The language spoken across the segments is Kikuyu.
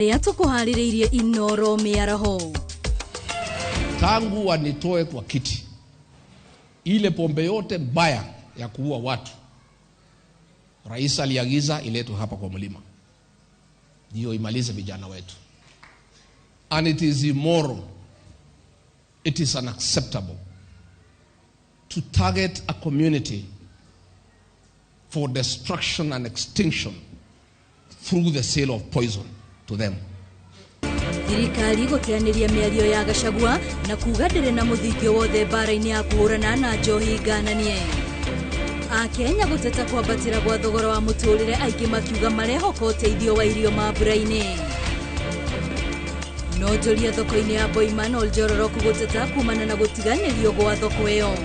Rĩa tũkũharĩrĩirie Inoro mĩaraho. Tangu wanitoe kwa kiti, ile pombe yote mbaya ya kuua watu rais aliagiza iletwe hapa kwa mlima, ndio imalize vijana wetu. And it is immoral, it is unacceptable to target a community for destruction and extinction through the sale of poison to them. Thirikari gũteanĩria mĩario ya Gachagua na kuga ndĩrĩ na mũthingi wothe mbara-inĩ ya kũhũrana na njohi ngananie. Akenya gũteta kwambatĩra gwa thogora wa mũtũrĩre, aingĩ makiuga marehoka ũteithio wa irio mambura-inĩ. No njoria thoko-inĩ ya Boiman Oljororok gũteta kumana na gũtiganĩrio gwa thoko ĩyo.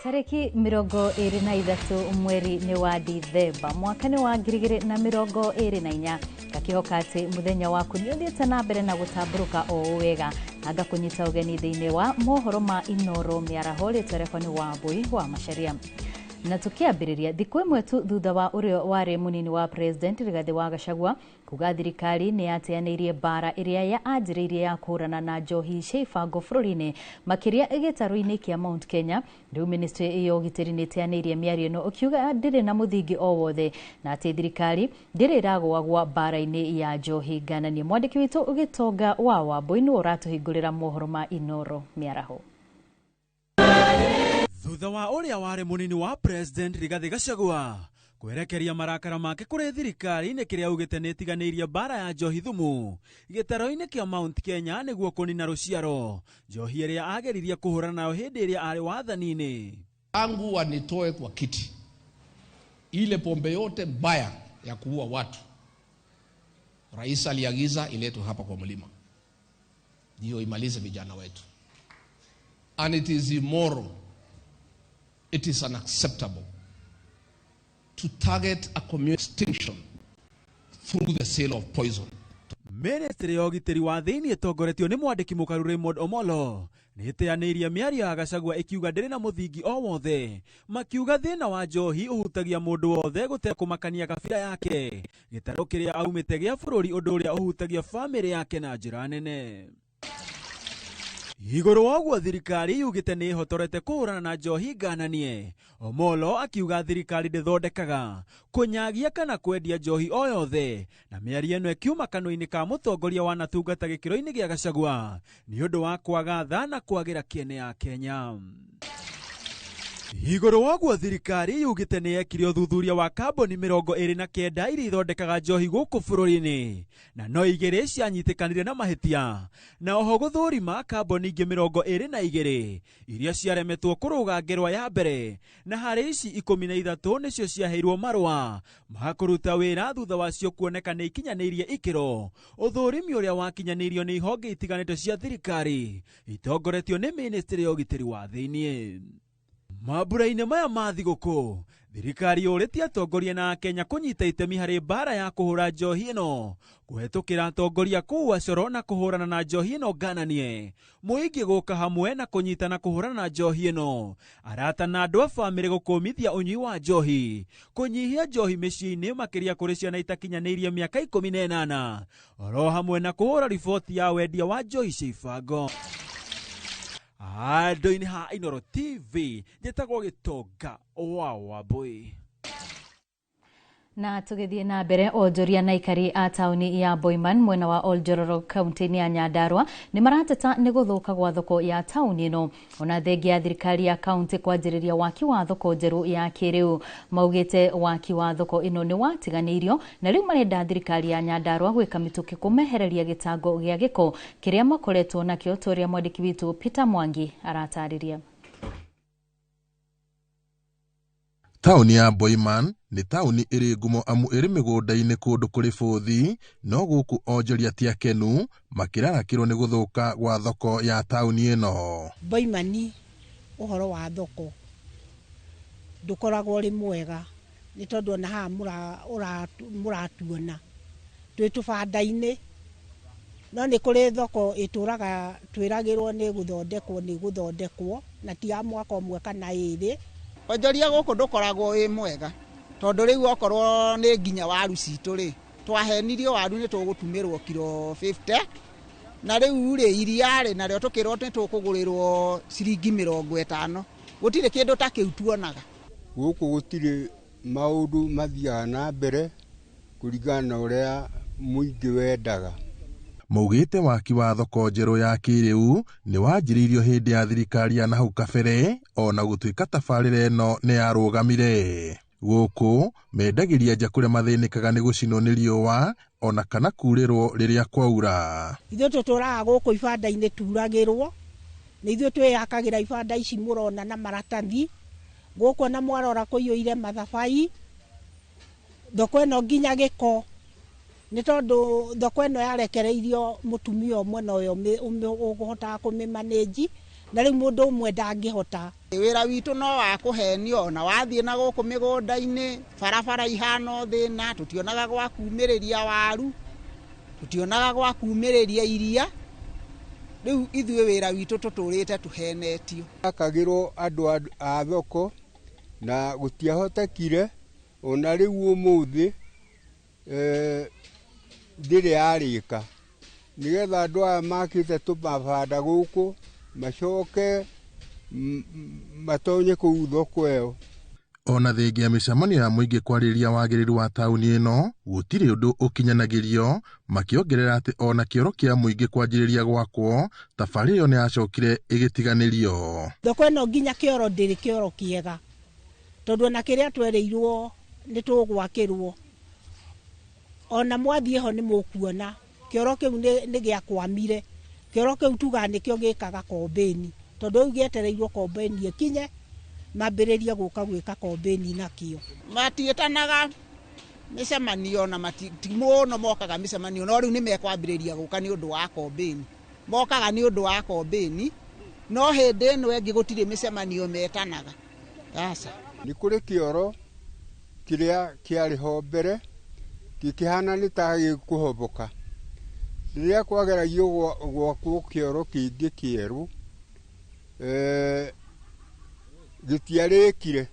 Tarĩki 23 mweri nĩ wa Dithemba mwaka nĩ wa 2024. Ngakĩhoka atĩ mũthenya waku nĩ ũthiĩte na mbere na gũtambũrũka o ũũ wega, na ngakũnyita ũgeni thĩinĩ wa mohoro ma Inoro mĩaraho. Rĩtwa rĩakwa nĩ Wambui wa Macharia. Na tukiambĩrĩria thikũ ĩmwe tu thutha wa ũrĩa warĩ mũnini wa president Rigathĩ wa Gachagua kuga thirikari nĩ yateanĩirie mbara ĩrĩa ya anjĩrĩirie ya kũhũrana na njohi cia ibango bũrũri-inĩ, makĩria gĩtarũ-inĩ kĩa Mount Kenya. Rĩu ministry ya ũgitĩri nĩ ĩteanĩirie mĩario ĩno ũkiuga ndĩrĩ na mũthingi o wothe na atĩ thirikari ndĩrĩ ĩragũagwa mbara-inĩ ya njohi ngananie. Mwandĩki witũ Gĩtonga wa Wambui nĩwe ũratũhingũrĩra mohoro ma Inoro mĩaraho. Thutha wa ũrĩa warĩ mũnini wa president Rigathĩ Gachagua kwerekeria marakara make kũrĩ thirikari nĩ kĩrĩa augĩte nĩ ĩtiganĩirie mbara ya njohi thumu gĩtaro-inĩ kĩa Mount Kenya nĩguo kũnina rũciaro, njohi ĩrĩa ageririe kũhũrana nayo hĩndĩ ĩrĩa arĩ wathani-inĩ. Tangu wanitoe kwa kiti, ile pombe yote mbaya ya kuua watu rais aliagiza iletwe hapa kwa mlima, ndio imalize vijana wetu. And it is immoral, it is unacceptable to target a community extinction through the sale of poison. Ministry ya ũgitĩri wa thĩinĩ ĩtongoretio nĩ mwandĩki mũkaru Raymond Omolo nĩ ĩteanĩirie mĩario ya Gachagua ĩkiuga ndĩrĩ na mũthingi o wothe, makiuga thĩna wa njohi ũhutagia mũndũ wothe gũtekũmakania kabira yake, gĩtarũ kĩrĩa aumĩte gĩa bũrũri, ũndũ ũrĩa ũhutagia bamĩrĩ yake na njĩra nene. Igũrũ wa ũguo thirikari yugĩte nĩ ĩhotorete kũhũrana na njohi ngananie. Omolo akiuga thirikari ndĩthondekaga kũnyagia kana kwendia njohi o yothe, na mĩario ĩno ĩkiuma kanua-inĩ ka mũtongoria wanatungata gĩkĩro-inĩ gĩa Gachagua nĩ ũndũ wa kwaga tha na kwagĩra kĩene ya Kenya. Igũrũ wa ũguo thirikari yugĩte nĩ yekire ũthuthuria wa kambuni 29 iria ithondekaga njohi gũkũ bũrũri-inĩ, na no 2 cianyitĩkanire na mahĩtia, na oho gũthũrima kambuni ingĩ 22 iria ciaremetwo kũrũga ngerwa ya mbere, na harĩ ici 13 nĩcio ciaheirwo marũa ma kũruta wĩra thutha wacio kuoneka nĩ ikinyanĩirie ikĩro. Ũthũrimi ũrĩa wakinyanĩirio nĩ ihonge itiganĩte cia thirikari itongoretio nĩ ministry ya ũgitĩri wa thĩinĩ. Mambura-inĩ maya ma thigũkũ, thirikari yũrĩtie atongoria na Akenya kũnyita itemi harĩ mbara ya kũhũra njohi ĩno kũhetũkĩra atongoria kũu acoro na kũhũrana na njohi ĩno ngananie, mũingĩ gũka hamwe na kũnyitana kũhũrana na njohi ĩno, arata na andũ a bamĩrĩ gũkũmithia ũnyui wa njohi, kũnyihia njohi mĩciĩ-inĩ makĩria kũrĩ ciana itakinyanĩirie mĩaka 18, oro hamwe na kũhũra riboti ya wendia wa njohi cia ibango. Andũ-inĩ ha Inoro TV njĩtagwo Gĩtonga wa Wambui. Na tũgĩthiĩ na mbere, onjoria na aikari a taũni ya Boiman mwena wa Oljororok kaunti-inĩ ya Nyandarua nĩ marateta nĩ gũthũka gwa thoko ya taũni ĩno, ona thengia ya thirikari ya kaunti kwanjĩrĩria waki wa thoko njerũ ya kĩrĩu. Maugĩte waki wa thoko ĩno nĩ watiganĩirio na rĩu marenda thirikari ya Nyandarua gwĩka mĩtũkĩ kũmehereria gĩtango gĩa gĩko kĩrĩa makoretwo nakĩo, ta ũrĩa mwandĩki witũ Peter Mwangi aratarĩria. Taũni ya Boiman nĩ taũni ĩrĩ ngumo amu ĩrĩ mĩgũnda-inĩ kũndũ kũrĩ bũthi, no gũkũ onjoria ti akenu makĩrarakĩrwo nĩ gũthũka gwa thoko ya taũni ĩno. Boimani ũhoro wa thoko Ndũkoragwo ũrĩ mwega nĩ tondũ ona haha mũratuona twĩ tũbanda-inĩ, no nĩ kũrĩ thoko ĩtũraga twĩragĩrwo nĩ gũthondekwo nĩ gũthondekwo na ti ya mwaka ũmwe kana ĩrĩ. Onjoria gũkũ ndũkoragwo wĩ mwega tondũ rĩu okorwo nĩ nginya waru citũ rĩ, twahenirio waru nĩ tũgũtumĩrwo kiro 50 na rĩu rĩ iria rĩ narĩo tũkĩrwo nĩ tũkũgũrĩrwo ciringi 50. Gũtirĩ kĩndũ ta kĩu tuonaga. Gũkũ gũtirĩ maũndũ mathiaga na mbere kũringana na ũrĩa mũingĩ wendaga. Maugĩte waki wa thoko njerũ ya kĩrĩu nĩ wanjĩrĩirio hĩndĩ ya thirikari ya nahau kabere, ona gũtuĩka tabarĩra ĩno nĩ yarũgamire. Gũkũ mendagĩria nja kũrĩa mathĩnĩkaga nĩ gũcinwo nĩ riũa ona kana kurĩrwo rĩrĩa kwaura. Ithuĩ tũtũraga gũkũ ibanda-inĩ turagĩrwo, nĩ ithuĩ twĩyakagĩra ibanda ici mũrona na maratathi. Gũkũ ona mwarora kũiyũire mathabai, thoko ĩno nginya gĩko, nĩ tondũ thoko ĩno yarekereirio mũtumia ũmwe na ũyũ ũkũhotaga kũmĩmanĩnji, na rĩu mũndũ ũmwe ndangĩhota. Wĩra witũ no wa kũhenio, ona wathiĩ na gũkũ mĩgũnda-inĩ barabara ihana thĩna, tũtionaga gwa kumĩrĩria waru, tũtionaga gwa kumĩrĩria iria. Rĩu ithuĩ wĩra witũ tũtũrĩte tũhenetio. Akagĩrwo andũ a thoko na gũtiahotekire, ona rĩu ũmũthĩ ndĩrĩ yarĩka, nĩgetha andũ aya makĩte tũmabanda gũkũ macoke matonye kũu thoko ĩyo. Ona thengia ya mĩcemanio ya mũingĩ kwarĩrĩria wagĩrĩru wa taũni ĩno, gũtirĩ ũndũ ũkinyanagĩrio, makĩongerera atĩ ona kĩoro kĩa mũingĩ kwanjĩrĩria gwakwo, tabarĩra ĩyo nĩ yacokire ĩgĩtiganĩrio. Thoko ĩno nginya kĩoro ndĩrĩ kĩoro kĩega, tondũ ona kĩrĩa twereirwo nĩ tũgwakĩrwo, ona mwathiĩ ho nĩ mũkuona kĩoro kĩu nĩ gĩakwamire. Kĩoro kĩu tugaga nĩkĩo gĩkaga kombĩni, tondũ rĩu gĩetereirwo kombĩni ĩkinye mambĩrĩrie gũka gwĩka kombĩni nakĩo. Matiĩtanaga mĩcemanio na ti mũno mokaga mĩcemanio, no rĩu nĩ mekwambĩrĩria gũka nĩ ũndũ wa kombĩni. Mokaga nĩ ũndũ wa kombĩni, no hĩndĩ ĩno ĩngĩ gũtirĩ mĩcemanio metanaga. Aca. Nĩ kũrĩ kĩoro kĩrĩa kĩarĩ ho mbere gĩkĩhana nĩ ta gĩkũhoboka. Rĩrĩa kwageragio gwakwo kĩoro kĩngĩ kĩerũ, gĩtiarĩkire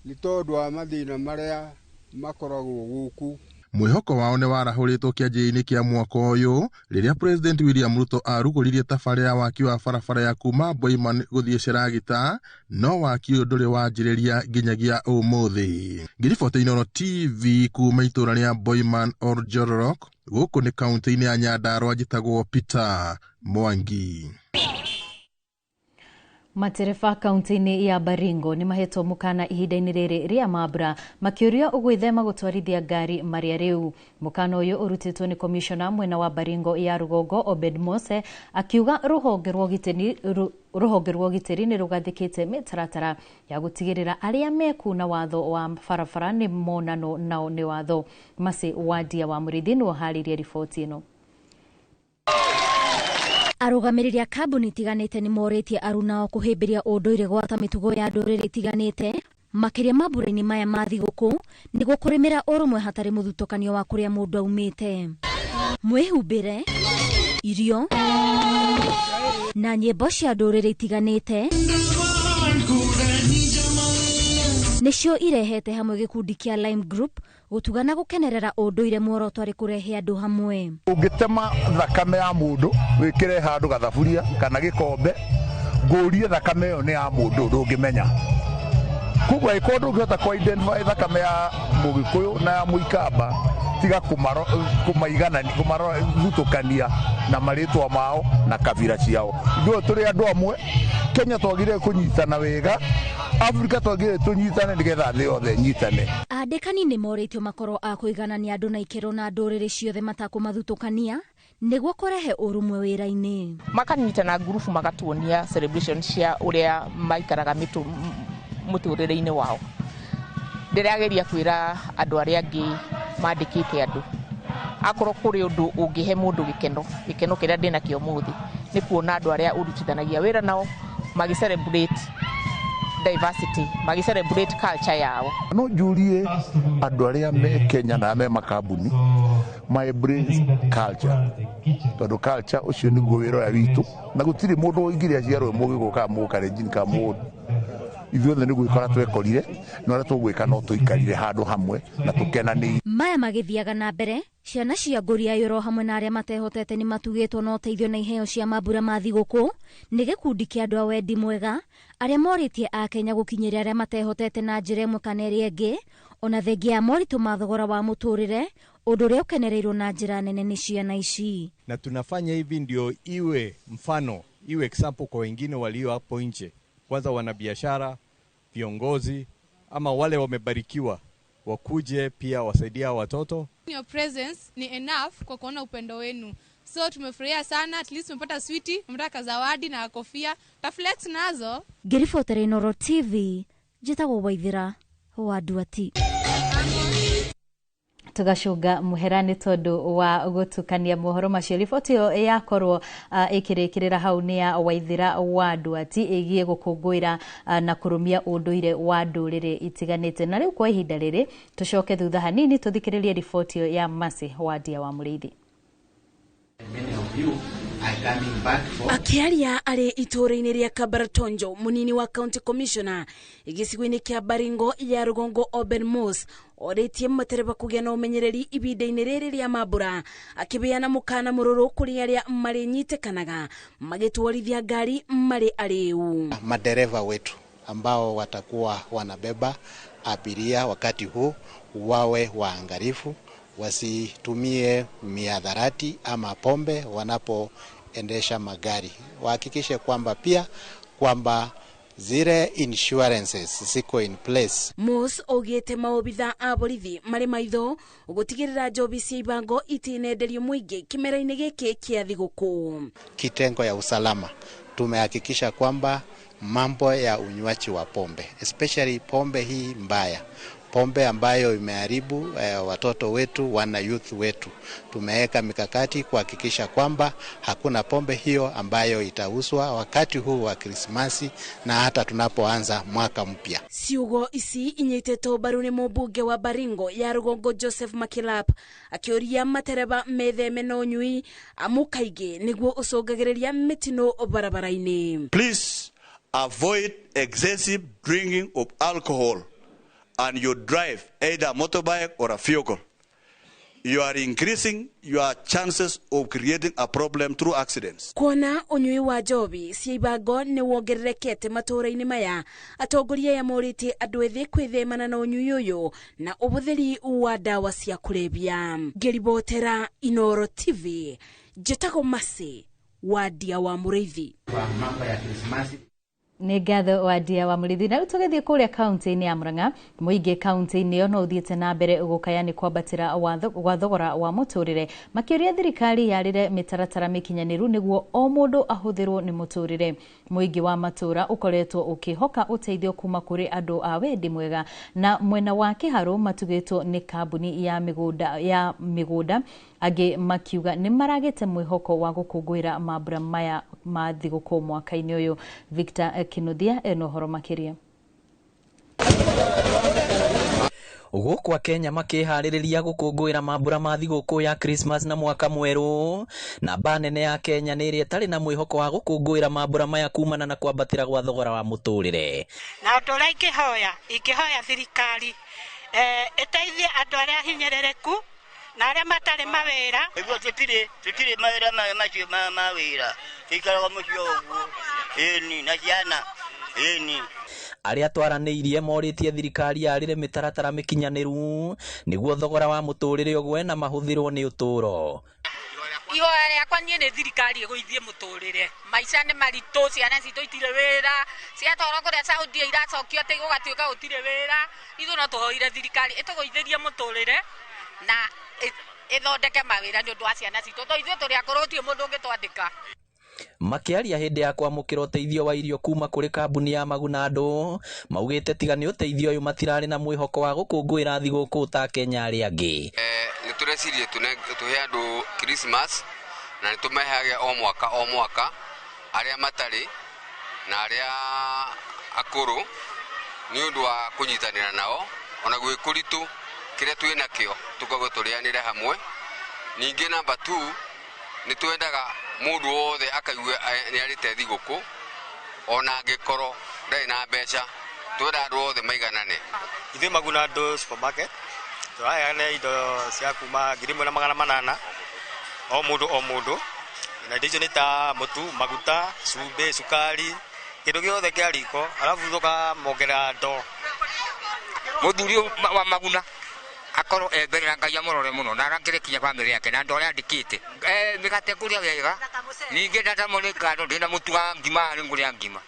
nĩ tondũ wa mathĩna marĩa makoragwo gũkũ. Mwĩhoko wao nĩ warahũrĩtwo kĩanjĩrĩria-inĩ kĩa mwaka ũyũ rĩrĩa President William Ruto arugũririe tabarĩra ya waki wa barabara ya kuma Boiman gũthiĩ Sheragita, no waki ũyũ ndũrĩ wanjĩrĩria nginyagia ũmũthĩ. Ngĩriboti Inooro TV kuma itũũra rĩa Boiman Oljororok, gũkũ nĩ kaunti-inĩ ya Nyandarua, njĩtagwo Peter Mwangi. Matereba kaunti-inĩ ya Baringo nĩ mahetwo mũkana ihinda-inĩ rĩrĩ rĩa mambura makĩũrio ũgwĩthema gũtwarithia ngari marĩa rĩu. Mũkana ũyũ ũrutĩtwo nĩ komishona mwena wa Baringo ya rũgongo Obed Mose akiuga rũhonge rwa ũgitĩri nĩ rũgathĩkĩte mĩtaratara ya gũtigĩrĩra arĩa mekuna watho wa barabara nĩ monano nao nĩ watho. Masi Wadia wa Mũrĩithi nĩwe ũharĩirie riboti ĩno. Arũgamĩrĩri a kambuni itiganĩte nĩ morĩtie arunao kũhĩmbĩria ũndũire gwata mĩtugo ya ndũrĩrĩ itiganĩte makĩria mambura-inĩ maya ma thigũkũ nĩguo kũrĩmĩra ũrũmwe hatarĩ mũthutũkanio wa kũrĩa mũndũ aumĩte. Mwĩhumbĩre, irio na nyĩmbo cia ndũrĩrĩ itiganĩte nĩcio irehete hamwe gĩkundi kĩa Lime Group gũtugana gũkenerera ũndũire muoroto arĩ kũrehe andũ hamwe. Ũngĩtema thakame ya mũndũ wĩkĩre handũ gathaburia kana gĩkombe, ngũrie thakame ĩyo nĩ ya mũndũ ndũngĩmenya. Koguo angĩkorwo ndũngĩhota kũ identify thakame ya Mũgĩkũyũ na ya Mũikamba, tiga kũmaiganania, kũmathutũkania na marĩtwa mao na kabira ciao. Ithuĩ tũrĩ andũ amwe, Kenya twagĩrĩire kũnyitana wega, Afrika twagĩrĩire tũnyitane nĩgetha thĩ yothe ĩnyitane. Andĩkani nĩ morĩtio makorwo a kũiganania andũ na ikĩro na ndũrĩrĩ ciothe matakũmathutũkania nĩguo kũrehe ũrũmwe wĩra-inĩ. Makanyitana ngurubu magatuonia celebration cia ũrĩa maikaraga mũtũrĩre-inĩ wao. Ndĩrageria kwĩra andũ arĩa angĩ mandĩkĩte andũ akorwo kũrĩ ũndũ ũngĩhe mũndũ gĩkeno, gĩkeno kĩrĩa ndĩnakĩo ũmũthĩ nĩ kuona andũ arĩa ũrutithanagia wĩra nao magĩ celebrate diversity, magi celebrate culture yao. No njurie andũ arĩa me Kenya na me makambuni ma embrace culture, tondũ culture ũcio nĩguo wĩra ũrĩa witũ, na gũtirĩ mũndũ ũingĩre aciarwo mũgĩkũyũ kana mũkalenjin kana mũndũ. Ithuothe nĩ gwĩkora twekorire, na ũrĩa tũgwĩka no tũikarire handũ hamwe na tũkenanĩire. Maya magĩthiaga na mbere, ciana cia ngũria yũro hamwe na arĩa matehotete nĩ matugĩtwo na ũteithio na iheo cia mambura ma thigũkũ nĩ gĩkundi kĩa andũ a wendi mwega arĩa morĩtie Akenya gũkinyĩra arĩa matehotete na njĩra ĩmwe kana ĩrĩa ĩngĩ, ona thengia ya moritũ ma thogora wa mũtũrĩre, ũndũ ũrĩa ũkenereirwo na njĩra nene nĩ ciana ici. Na tunafanya hivi ndio iwe mfano, iwe example kwa wengine walio hapo nje, kwanza wanabiashara, viongozi ama wale wamebarikiwa wakuje pia wasaidia watoto. Your presence ni enough kwa kuona upendo wenu. So tumefurahia sana, at least tumepata switi, tumepata zawadi na kofia, taflex nazo. Ngĩribotera Inooro TV, njĩtagwo Waithĩra wa Nduati. Tugacunga muhera nĩ tondũ wa gũtukania mohoro macio. Riboti ĩyo yakorwo ĩkĩrĩkĩrĩra hau nĩ ya Waithĩra wa Nduati ĩgiĩ gũkũngũĩra na kũrũmia ũndũire wa ndũrĩrĩ itiganĩte. Na rĩu kwa ihinda rĩrĩ tũcoke thutha hanini tũthikĩrĩrie riboti ĩyo ya Mercy Wandia wa Mũrĩithi. Akiaria arĩ itũũra-inĩ rĩa Kabartonjo, mũnini wa county commissioner gĩcigo-inĩ kĩa Baringo ya rũgongo Oben Mos orĩtie matereba kũgĩa na ũmenyereri ibinda-inĩ rĩrĩ rĩa mambura, akĩbeana mũkana mũrũrũ kũrĩ arĩa marĩnyitĩkanaga magĩtwarithia ngari marĩ arĩu. Madereva wetu ambao watakuwa wanabeba abiria wakati huu wawe waangalifu, wasitumie miadharati ama pombe wanapoendesha magari. Wahakikishe kwamba pia kwamba zile insurances ziko in place. Mos ogete maobitha a borithi marĩ maitho gũtigĩrĩra njobi cia ibango itinenderio mũingĩ kĩmera-inĩ gĩkĩ kĩa thigũkũ. Kitengo ya usalama tumehakikisha kwamba mambo ya unywaji wa pombe, especially pombe hii mbaya, pombe ambayo imeharibu watoto wetu, wana youth wetu, tumeweka mikakati kuhakikisha kwamba hakuna pombe hiyo ambayo itauzwa wakati huu wa Krismasi na hata tunapoanza mwaka mpya. Ciugo ici inyitĩtwo mbaru nĩ mũmbunge wa Baringo ya rũgongo Joseph Makilap akĩũria matereba metheme na ũnyui amu kaingĩ nĩguo ũcũngagĩrĩria mĩtino barabara-inĩ. Please avoid excessive drinking of alcohol and you drive either a motorbike or a vehicle. You are increasing your chances of creating a problem through accidents. Kuona ũnyui wa njobi cia ibango nĩ wongererekete matũũra-inĩ maya, atongoria aya morĩtie andũ ethĩ kwĩthemana na ũnyui ũyũ na ũhũthĩri wa ndawa cia kũrebia. Ngĩribotera Inooro TV, njĩtagwo Mercy Wandia wa Mũrĩithi. Nĩ ngatho Wandia wa Mũrĩithi. Na rĩu tũgĩthiĩ kũrĩa kaunti-inĩ ya Murang'a, mũingĩ kaunti-inĩ ĩyo no ũthiĩte na mbere gũkaya nĩ kwambatĩra gwa thogora wa mũtũrĩre, makĩũria thirikari yarĩre mĩtaratara mĩkinyanĩru nĩguo o mũndũ ahũthĩrwo nĩ mũtũrĩre. Mũingĩ wa matũũra ũkoretwo ũkĩhoka ũteithio kuma kũrĩ andũ a wendi mwega, na mwena wa Kĩharũ matugĩtwo nĩ kambuni ya mĩgũnda, angĩ makiuga nĩ maragĩte mwĩhoko wa gũkũngũĩra mambura maya ma thigũkũ mwaka-inĩ ũyũ. Victor Kinuthia ena ũhoro makĩria. Gũkũ Kenya makĩharĩrĩria gũkũngũĩra mambura ma thigũkũ ya Christmas na mwaka mwerũ, namba nene ya Kenya nĩ ĩrĩa ĩtarĩ na mwĩhoko wa gũkũngũĩra mambura maya kumana na kwambatĩra gwa thogora wa mũtũrĩre. Na ũndũ ũrĩa ingĩhoya thirikari ĩteithie andũ arĩa hinyĩrĩrĩku na arĩa matarĩ mawĩra. Nĩguo tũtirĩ mawĩra macio ma wĩra, tũikaraga mũciĩ ũguo, ĩni na ciana, ĩni. Arĩa twaranĩirie morĩtie thirikari yarĩre mĩtaratara mĩkinyanĩru nĩguo thogora wa mũtũrĩre ũgwe na mahũthĩrwo nĩ ũtũũro. Ihoya rĩakwa niĩ nĩ thirikari ĩgũithie mũtũrĩre, maica nĩ maritũ, ciana citũ itirĩ wĩra, ciatwarwo kũrĩa Saudia iracokio atĩ gũgatuĩka gũtirĩ wĩra. Ithuĩ no tũhoire thirikari ĩtũgũithĩrie mũtũrĩre na ĩthondeke mawĩra nĩ ũndũ wa ciana citũ, tondũ ithuĩ tũrĩ akũrũ gũtirĩ mũndũ ũngĩtwandĩka. Makĩaria hĩndĩ ya kwamũkĩra ũteithio wa irio kuma kũrĩ kambuni ya Maguna andũ maugĩte tiga nĩ ũteithio ũyũ matirarĩ na mwĩhoko wa gũkũngũĩra thigũkũ ta Kenya arĩa angĩ. Nĩ tũrecirie tũhe andũ Christmas na nĩ tũmehage o mwaka o mwaka, arĩa matarĩ na arĩa akũrũ Nĩ ũndũ wa kũnyitanĩra nao ona gwĩ kũritũ kĩrĩa twĩ nakĩo tũkorwo tũrĩanĩre hamwe. Ningĩ namba 2 nĩ twendaga mũndũ wothe akaigua nĩ arĩte thigũkũ ona angĩkorwo ndarĩ na mbeca, twenda andũ othe maiganane. Ithuĩ Maguna Andũ Supermarket tũraheana indo cia kuma 1800 o mũndũ o mũndũ, na indo icio nĩ ta mũtu, maguta, cumbĩ, cukari, kĩndũ gĩothe kĩa riko, alafu tũkamongerera ndoo. Mũthuri wa Maguna akorwo e mbere na Ngai amũrore mũno na arangĩre kinya bamĩrĩ yake na andũ arĩa andĩkĩte. Mĩgate ngũrĩa wega, ningĩ ndatamo nĩ ngano, ndĩna mũtu wa ngima, nĩ ngũrĩa ngima.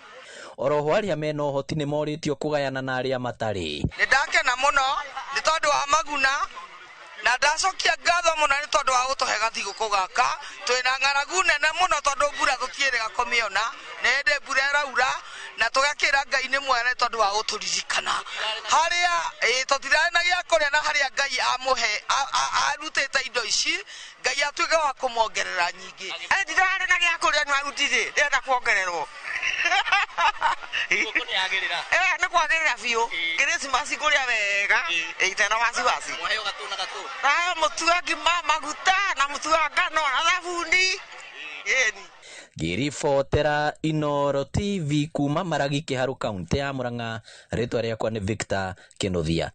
Oroho arĩa mena ũhoti nĩ morĩtio kũgayana na arĩa matarĩ. Nĩ ndakena mũno nĩ tondũ wa Maguna na ndacokia ngatho mũno nĩ tondũ wa gũtũhe gathigũkũ gaka. Twĩna ng'aragu nene mũno tondũ mbura tũtiĩrĩga kũmĩona, nĩ hĩndĩ mbura ĩraura, na tũgakĩra Ngai nĩ mwega nĩ tondũ wa gũtũririkana harĩa tũtirarĩ na gĩa kũrĩa, na harĩa Ngai amũhe arutĩte indo ici, Ngai atuĩke wa kũmongerera nyingĩ. Ndirarĩ na gĩa kũrĩa nĩ arutire, ndĩrenda kuongererwo. Nĩ kwagĩrĩra biũ. Kĩrĩcimasi ngũrĩa wega, itena wasiwasi. Mũtu wa ngima, maguta, na mũtu wa ngano, na thabuni. Ngĩribotera Inooro TV kuma Maragi Kĩharũ, kaunti ya Murang'a, rĩtwa rĩakwa nĩ Victor Kĩnuthia.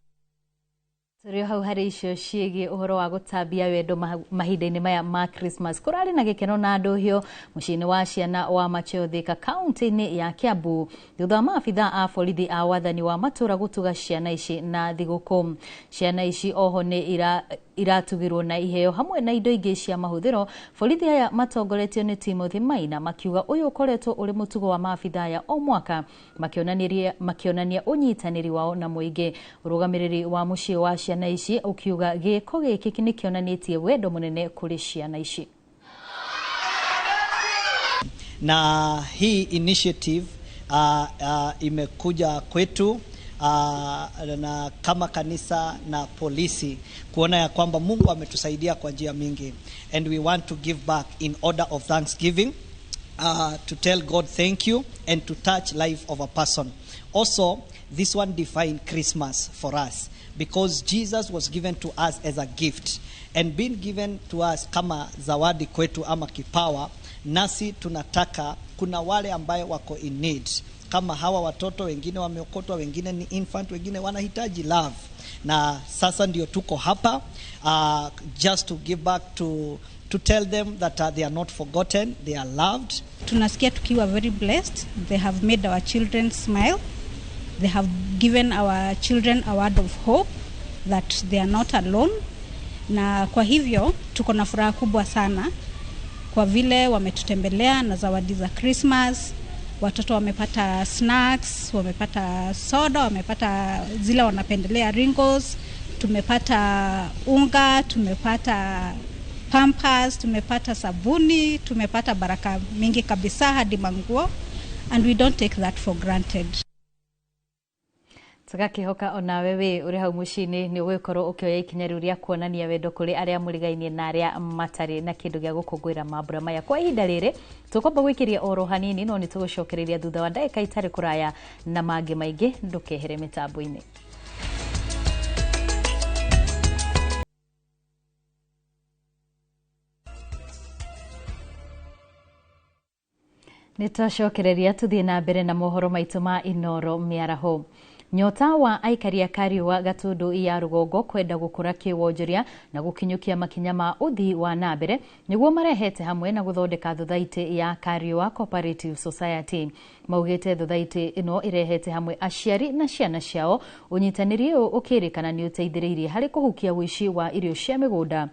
Tũrĩ hau harĩ icio ciĩgiĩ ũhoro wa gũtambia wendo mahinda-inĩ maya ma Christmas. Kũrarĩ na gĩkeno na ndũhio mũciĩ-inĩ wa ciana wa Macheo Thika kaunti-inĩ ya Kiambu thutha wa maabitha a borithi a wathani wa matũra gũtuga ciana ici na thigũkũ. Ciana ici oho nĩ iratugirwo na iheo hamwe na indo ingĩ cia mahũthĩro. Borithi aya matongoretio nĩ Timothy Maina makiuga ũyũ ũkoretwo ũrĩ mũtugo wa maabitha aya o mwaka, makĩonania ũnyitanĩri wao na mũingĩ. Ũrũgamĩrĩri wa mũciĩ wa ciana ici ũkiuga gĩko gĩkĩ nĩ kĩonanĩtie wendo mũnene kũrĩ ciana ici. Na hii initiative imekuja kwetu na kama kanisa na polisi kuona ya kwamba Mungu ametusaidia kwa njia mingi, and we want to give back in order of thanksgiving, to tell God thank you and to touch life of a person. Also, this one defined Christmas for us because Jesus was given to us as a gift, and being given to us kama zawadi kwetu ama kipawa, nasi tunataka kuna wale ambayo wako in need kama hawa watoto, wengine wameokotwa, wengine ni infant, wengine wanahitaji love. Na sasa ndio tuko hapa just to give back, to tell them that they are not forgotten, they are loved. Tunasikia tukiwa very blessed. They have made our children smile. They have given our children a word of hope that they are not alone. Na kwa hivyo tuko na furaha kubwa sana kwa vile wametutembelea na zawadi za Christmas. Watoto wamepata snacks, wamepata soda, wamepata zile wanapendelea Ringos, tumepata unga, tumepata pampers, tumepata sabuni, tumepata baraka mingi kabisa hadi manguo, and we don't take that for granted. Tũgakĩhoka onawe wĩ ũrĩ hau mũciĩ-inĩ nĩ ũgũgĩkorwo ũkĩoya ikinya rĩu rĩa kuonania wendo kũrĩ arĩa mũrigainie na arĩa matarĩ na kĩndũ gĩa gũkũngũĩra mambura maya. Kwa ihinda rĩrĩ tũkwamba gwĩkĩria oro hanini, no nĩ tũgũcokereria thutha wa ndagĩka itarĩ kũraya na mangĩ maingĩ. Ndũkehere mĩtambo-inĩ. Nĩ twacokereria tũthiĩ na mbere na mohoro maitũ ma Inooro mĩaraho. Nyota wa aikari a Kariũa Gatundu ya rũgongo kwenda gũkũra kĩwonjoria na gũkinyũkia makinya ma ũthii wa na mbere nĩguo marehete hamwe na gũthondeka thothaitĩ ya Kariũa Cooperative Society. Maugĩte thothaitĩ ĩno ĩrehete hamwe aciari na ciana ciao. Ũnyitanĩri ũyũ ũkĩrĩkana nĩ ũteithĩrĩirie harĩ kũhukia ũici wa irio cia mĩgũnda,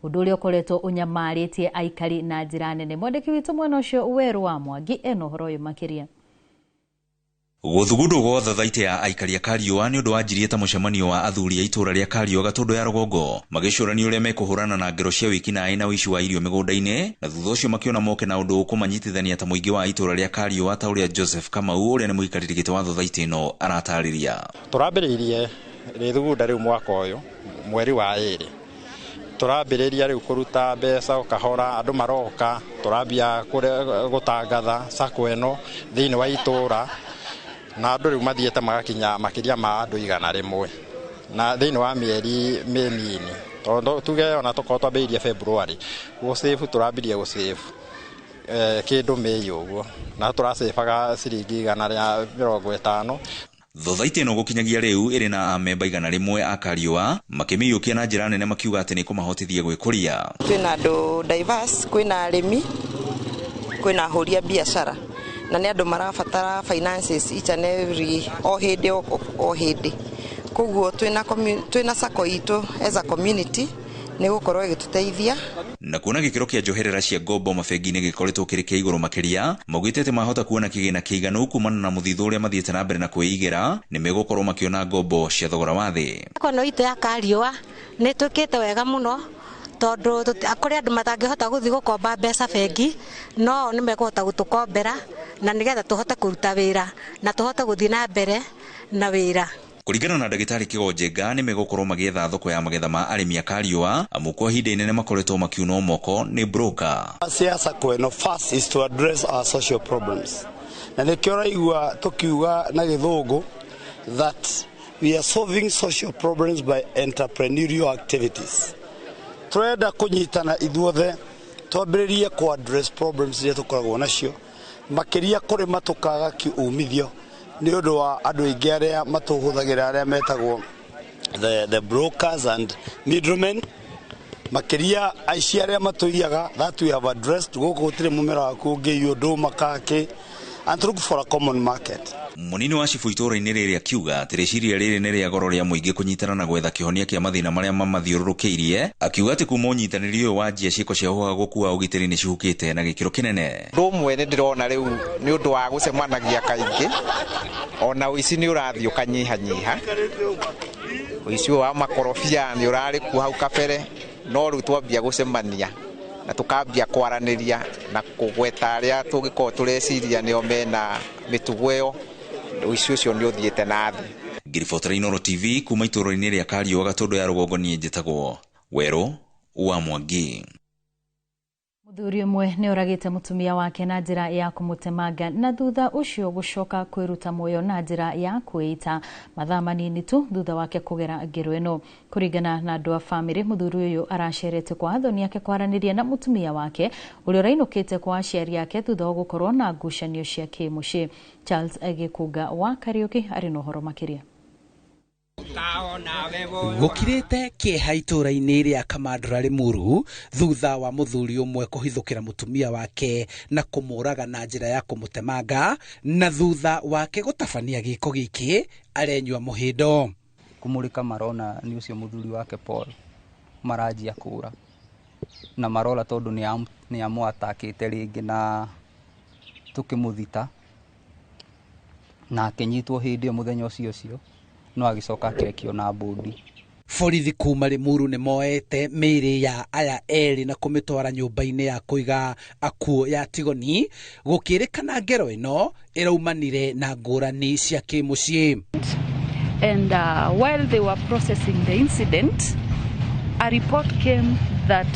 ũndũ ũrĩa ũkoretwo ũnyamarĩtie aikari na njĩra nene. Mwandĩki witũ mwena ũcio Werũ wa Mwangi ena ũhoro ũyũ makĩria. Gũthugundwo gwa thothaitĩ ya aikari a Kariũa nĩ ũndũ wanjirie ta mũcemanio wa athuri a itũũra rĩa Kariũa Gatundu ya rũgongo magĩcũrania ũrĩa mekũhũrana na ngero cia wĩkinaĩ na ũici wa irio mĩgũnda-inĩ, na thutha ũcio makĩona moke na ũndũ ũkũmanyitithania ta mũingĩ wa itũũra rĩa Kariũa, ta ũrĩa Joseph Kamau ũrĩa nĩ mũikarĩri gĩtĩ wa thothaitĩ ĩno aratarĩria. Tũrambĩrĩirie rĩthugunda rĩu mwaka ũyũ mweri wa 2, tũrambĩrĩria rĩu kũruta mbeca o kahora, andũ maroka, tũrambia gũtangatha sacco ĩno thĩinĩ wa itũũra, Na andũ rĩu mathiĩte magakinya makĩria ma andũ 100 na thĩinĩ wa mĩeri mĩnini, tondũ tuge ona tũkorwo twambĩrĩirie February gũsave, tũrambirie gũsave kĩndũ May ũguo, na tũracĩbaga ciringi 150. Thothaitĩ ĩno gũkinyagia rĩu ĩrĩ na amemba 100 a Kariũa makĩmĩiyũkia na njĩra nene, makiuga atĩ nĩ kũmahotithia gwĩkũria. Twĩna andũ diverse, kwĩna arĩmi, kwĩna ahũri a biacara, na nĩ andũ marabatara finances each and every o hĩndĩ o hĩndĩ. Koguo twĩna sacco itũ as a community nĩ gũkorwo ĩgĩtũteithia. Na kuona gĩkĩro kĩa njoherera cia ngombo mabengi-inĩ gĩkoretwo kĩrĩ kĩa igũrũ makĩria, maugĩte atĩ mahota kuona kĩgĩna kĩiganu kumana na mũthithũ ũrĩa mathiĩte na mbere na kwĩigĩra, nĩ megũkorwo makĩona ngombo cia thogora wa thĩ. Kono itũ ya Kariũa nĩ twĩkĩte wega mũno, tondũ kũrĩ andũ matangĩhota gũthiĩ gũkomba mbeca bengi, no nĩ mekũhota gũtũkombera na nĩgetha tũhote kũruta wĩra na tũhote gũthiĩ na mbere na wĩra. Kũringana na ndagĩtarĩ Kĩgonjenga, nĩ megũkorwo magĩetha thoko ya magetha ma arĩmi a Kariũa, amu kwa ihinda inene makoretwo makiunwo moko nĩ broker. Siasa kweno first is to address our social problems, na nĩkĩo ũraigua tũkiuga na gĩthũngũ that we are solving social problems by entrepreneurial activities. Tũrenda kũnyitana ithuothe twambĩrĩrie kũ address problems iria tũkoragwo nacio, makĩria kũrĩma tũkaga umithio nĩ ũndũ wa andũ aingĩ arĩa matũhũthagĩra, arĩa metagwo the brokers and middlemen, makĩria aici arĩa matũiyaga, that we have addressed. Gũkũ gũtirĩ mũmera waku ũngĩiywo ndũma kake, and to look for a common market. Mũnini wa cibũ itũũra-inĩ rĩrĩ akiuga atĩ rĩciria rĩrĩ nĩ rĩa goro rĩa mũingĩ kũnyitana na gwetha kĩhonia kĩa mathĩna marĩa mamathiũrũrũkĩirie, akiuga atĩ kuma ũnyitanĩri ũyũ wanjia ciĩko cia ũhagũku wa ũgitĩri nĩ cihukĩte na gĩkĩro kĩnene. Ũndũ ũmwe nĩ ndĩrona rĩu nĩ ũndũ wa gũcemanagia kaingĩ, ona ũici nĩ ũrathiĩ ũkanyihanyiha. Ũici ũyũ wa makorobia nĩ ũrarĩ kuo hau kabere, no rĩu twambia gũcemania na tukambia kwaranĩria na kũgweta arĩa tũngĩkorwo tũreciria nĩo mena mĩtugo ĩyo, ũici ũcio nĩ ũthiĩte na thĩ. Ngiribotera Inooro TV kuma itũũra-inĩ rĩa Kariũa Gatũndũ ya rũgongo, niĩ njĩtagwo Werũ wa Mwangi. Mũthuri ũmwe nĩ oragĩte mũtumia wake na njĩra ya kũmũtemanga na thutha ũcio gũcoka kwĩruta muoyo na njĩra ya kwĩita mathaa manini tu thutha wake kũgera ngero ĩno. Kũringana na andũ a bamĩrĩ, mũthuri ũyũ aracerete kwa athoni ake kwaranĩria na mũtumia wake ũrĩa ũrainũkĩte kwa aciari ake thutha wa gũkorwo na ngucanio cia kĩmũciĩ. Charles Gĩkũnga wa Kariũki arĩ na ũhoro makĩria. Gũkirĩte kĩeha itũũra-inĩ rĩa Kamandũra Rĩmuru thutha wa mũthuri ũmwe kũhithũkĩra mũtumia wake na kũmũraga na njĩra ya kũmũtemanga, na thutha wake gũtabania gĩko gĩkĩ arenyua mũhĩndo. Kũmũrĩka marona nĩ ũcio mũthuri wake Paul, maranjia kũra na marora tondũ nĩ amũatakĩte rĩngĩ na tũkĩmũthita, na akĩnyitwo hĩndĩ ĩyo mũthenya ũcio ũcio, no agĩcoka akĩrekio na mbũndi. Borithi kuma Rĩmuru nĩ moete mĩĩrĩ ya aya erĩ na kũmĩtwara nyũmba-inĩ ya kũiga akuũ ya Tigoni, gũkĩrĩkana ngero ĩno ĩraumanire na ngũrani cia kĩmũciĩ. And while they were processing the incident, a report came that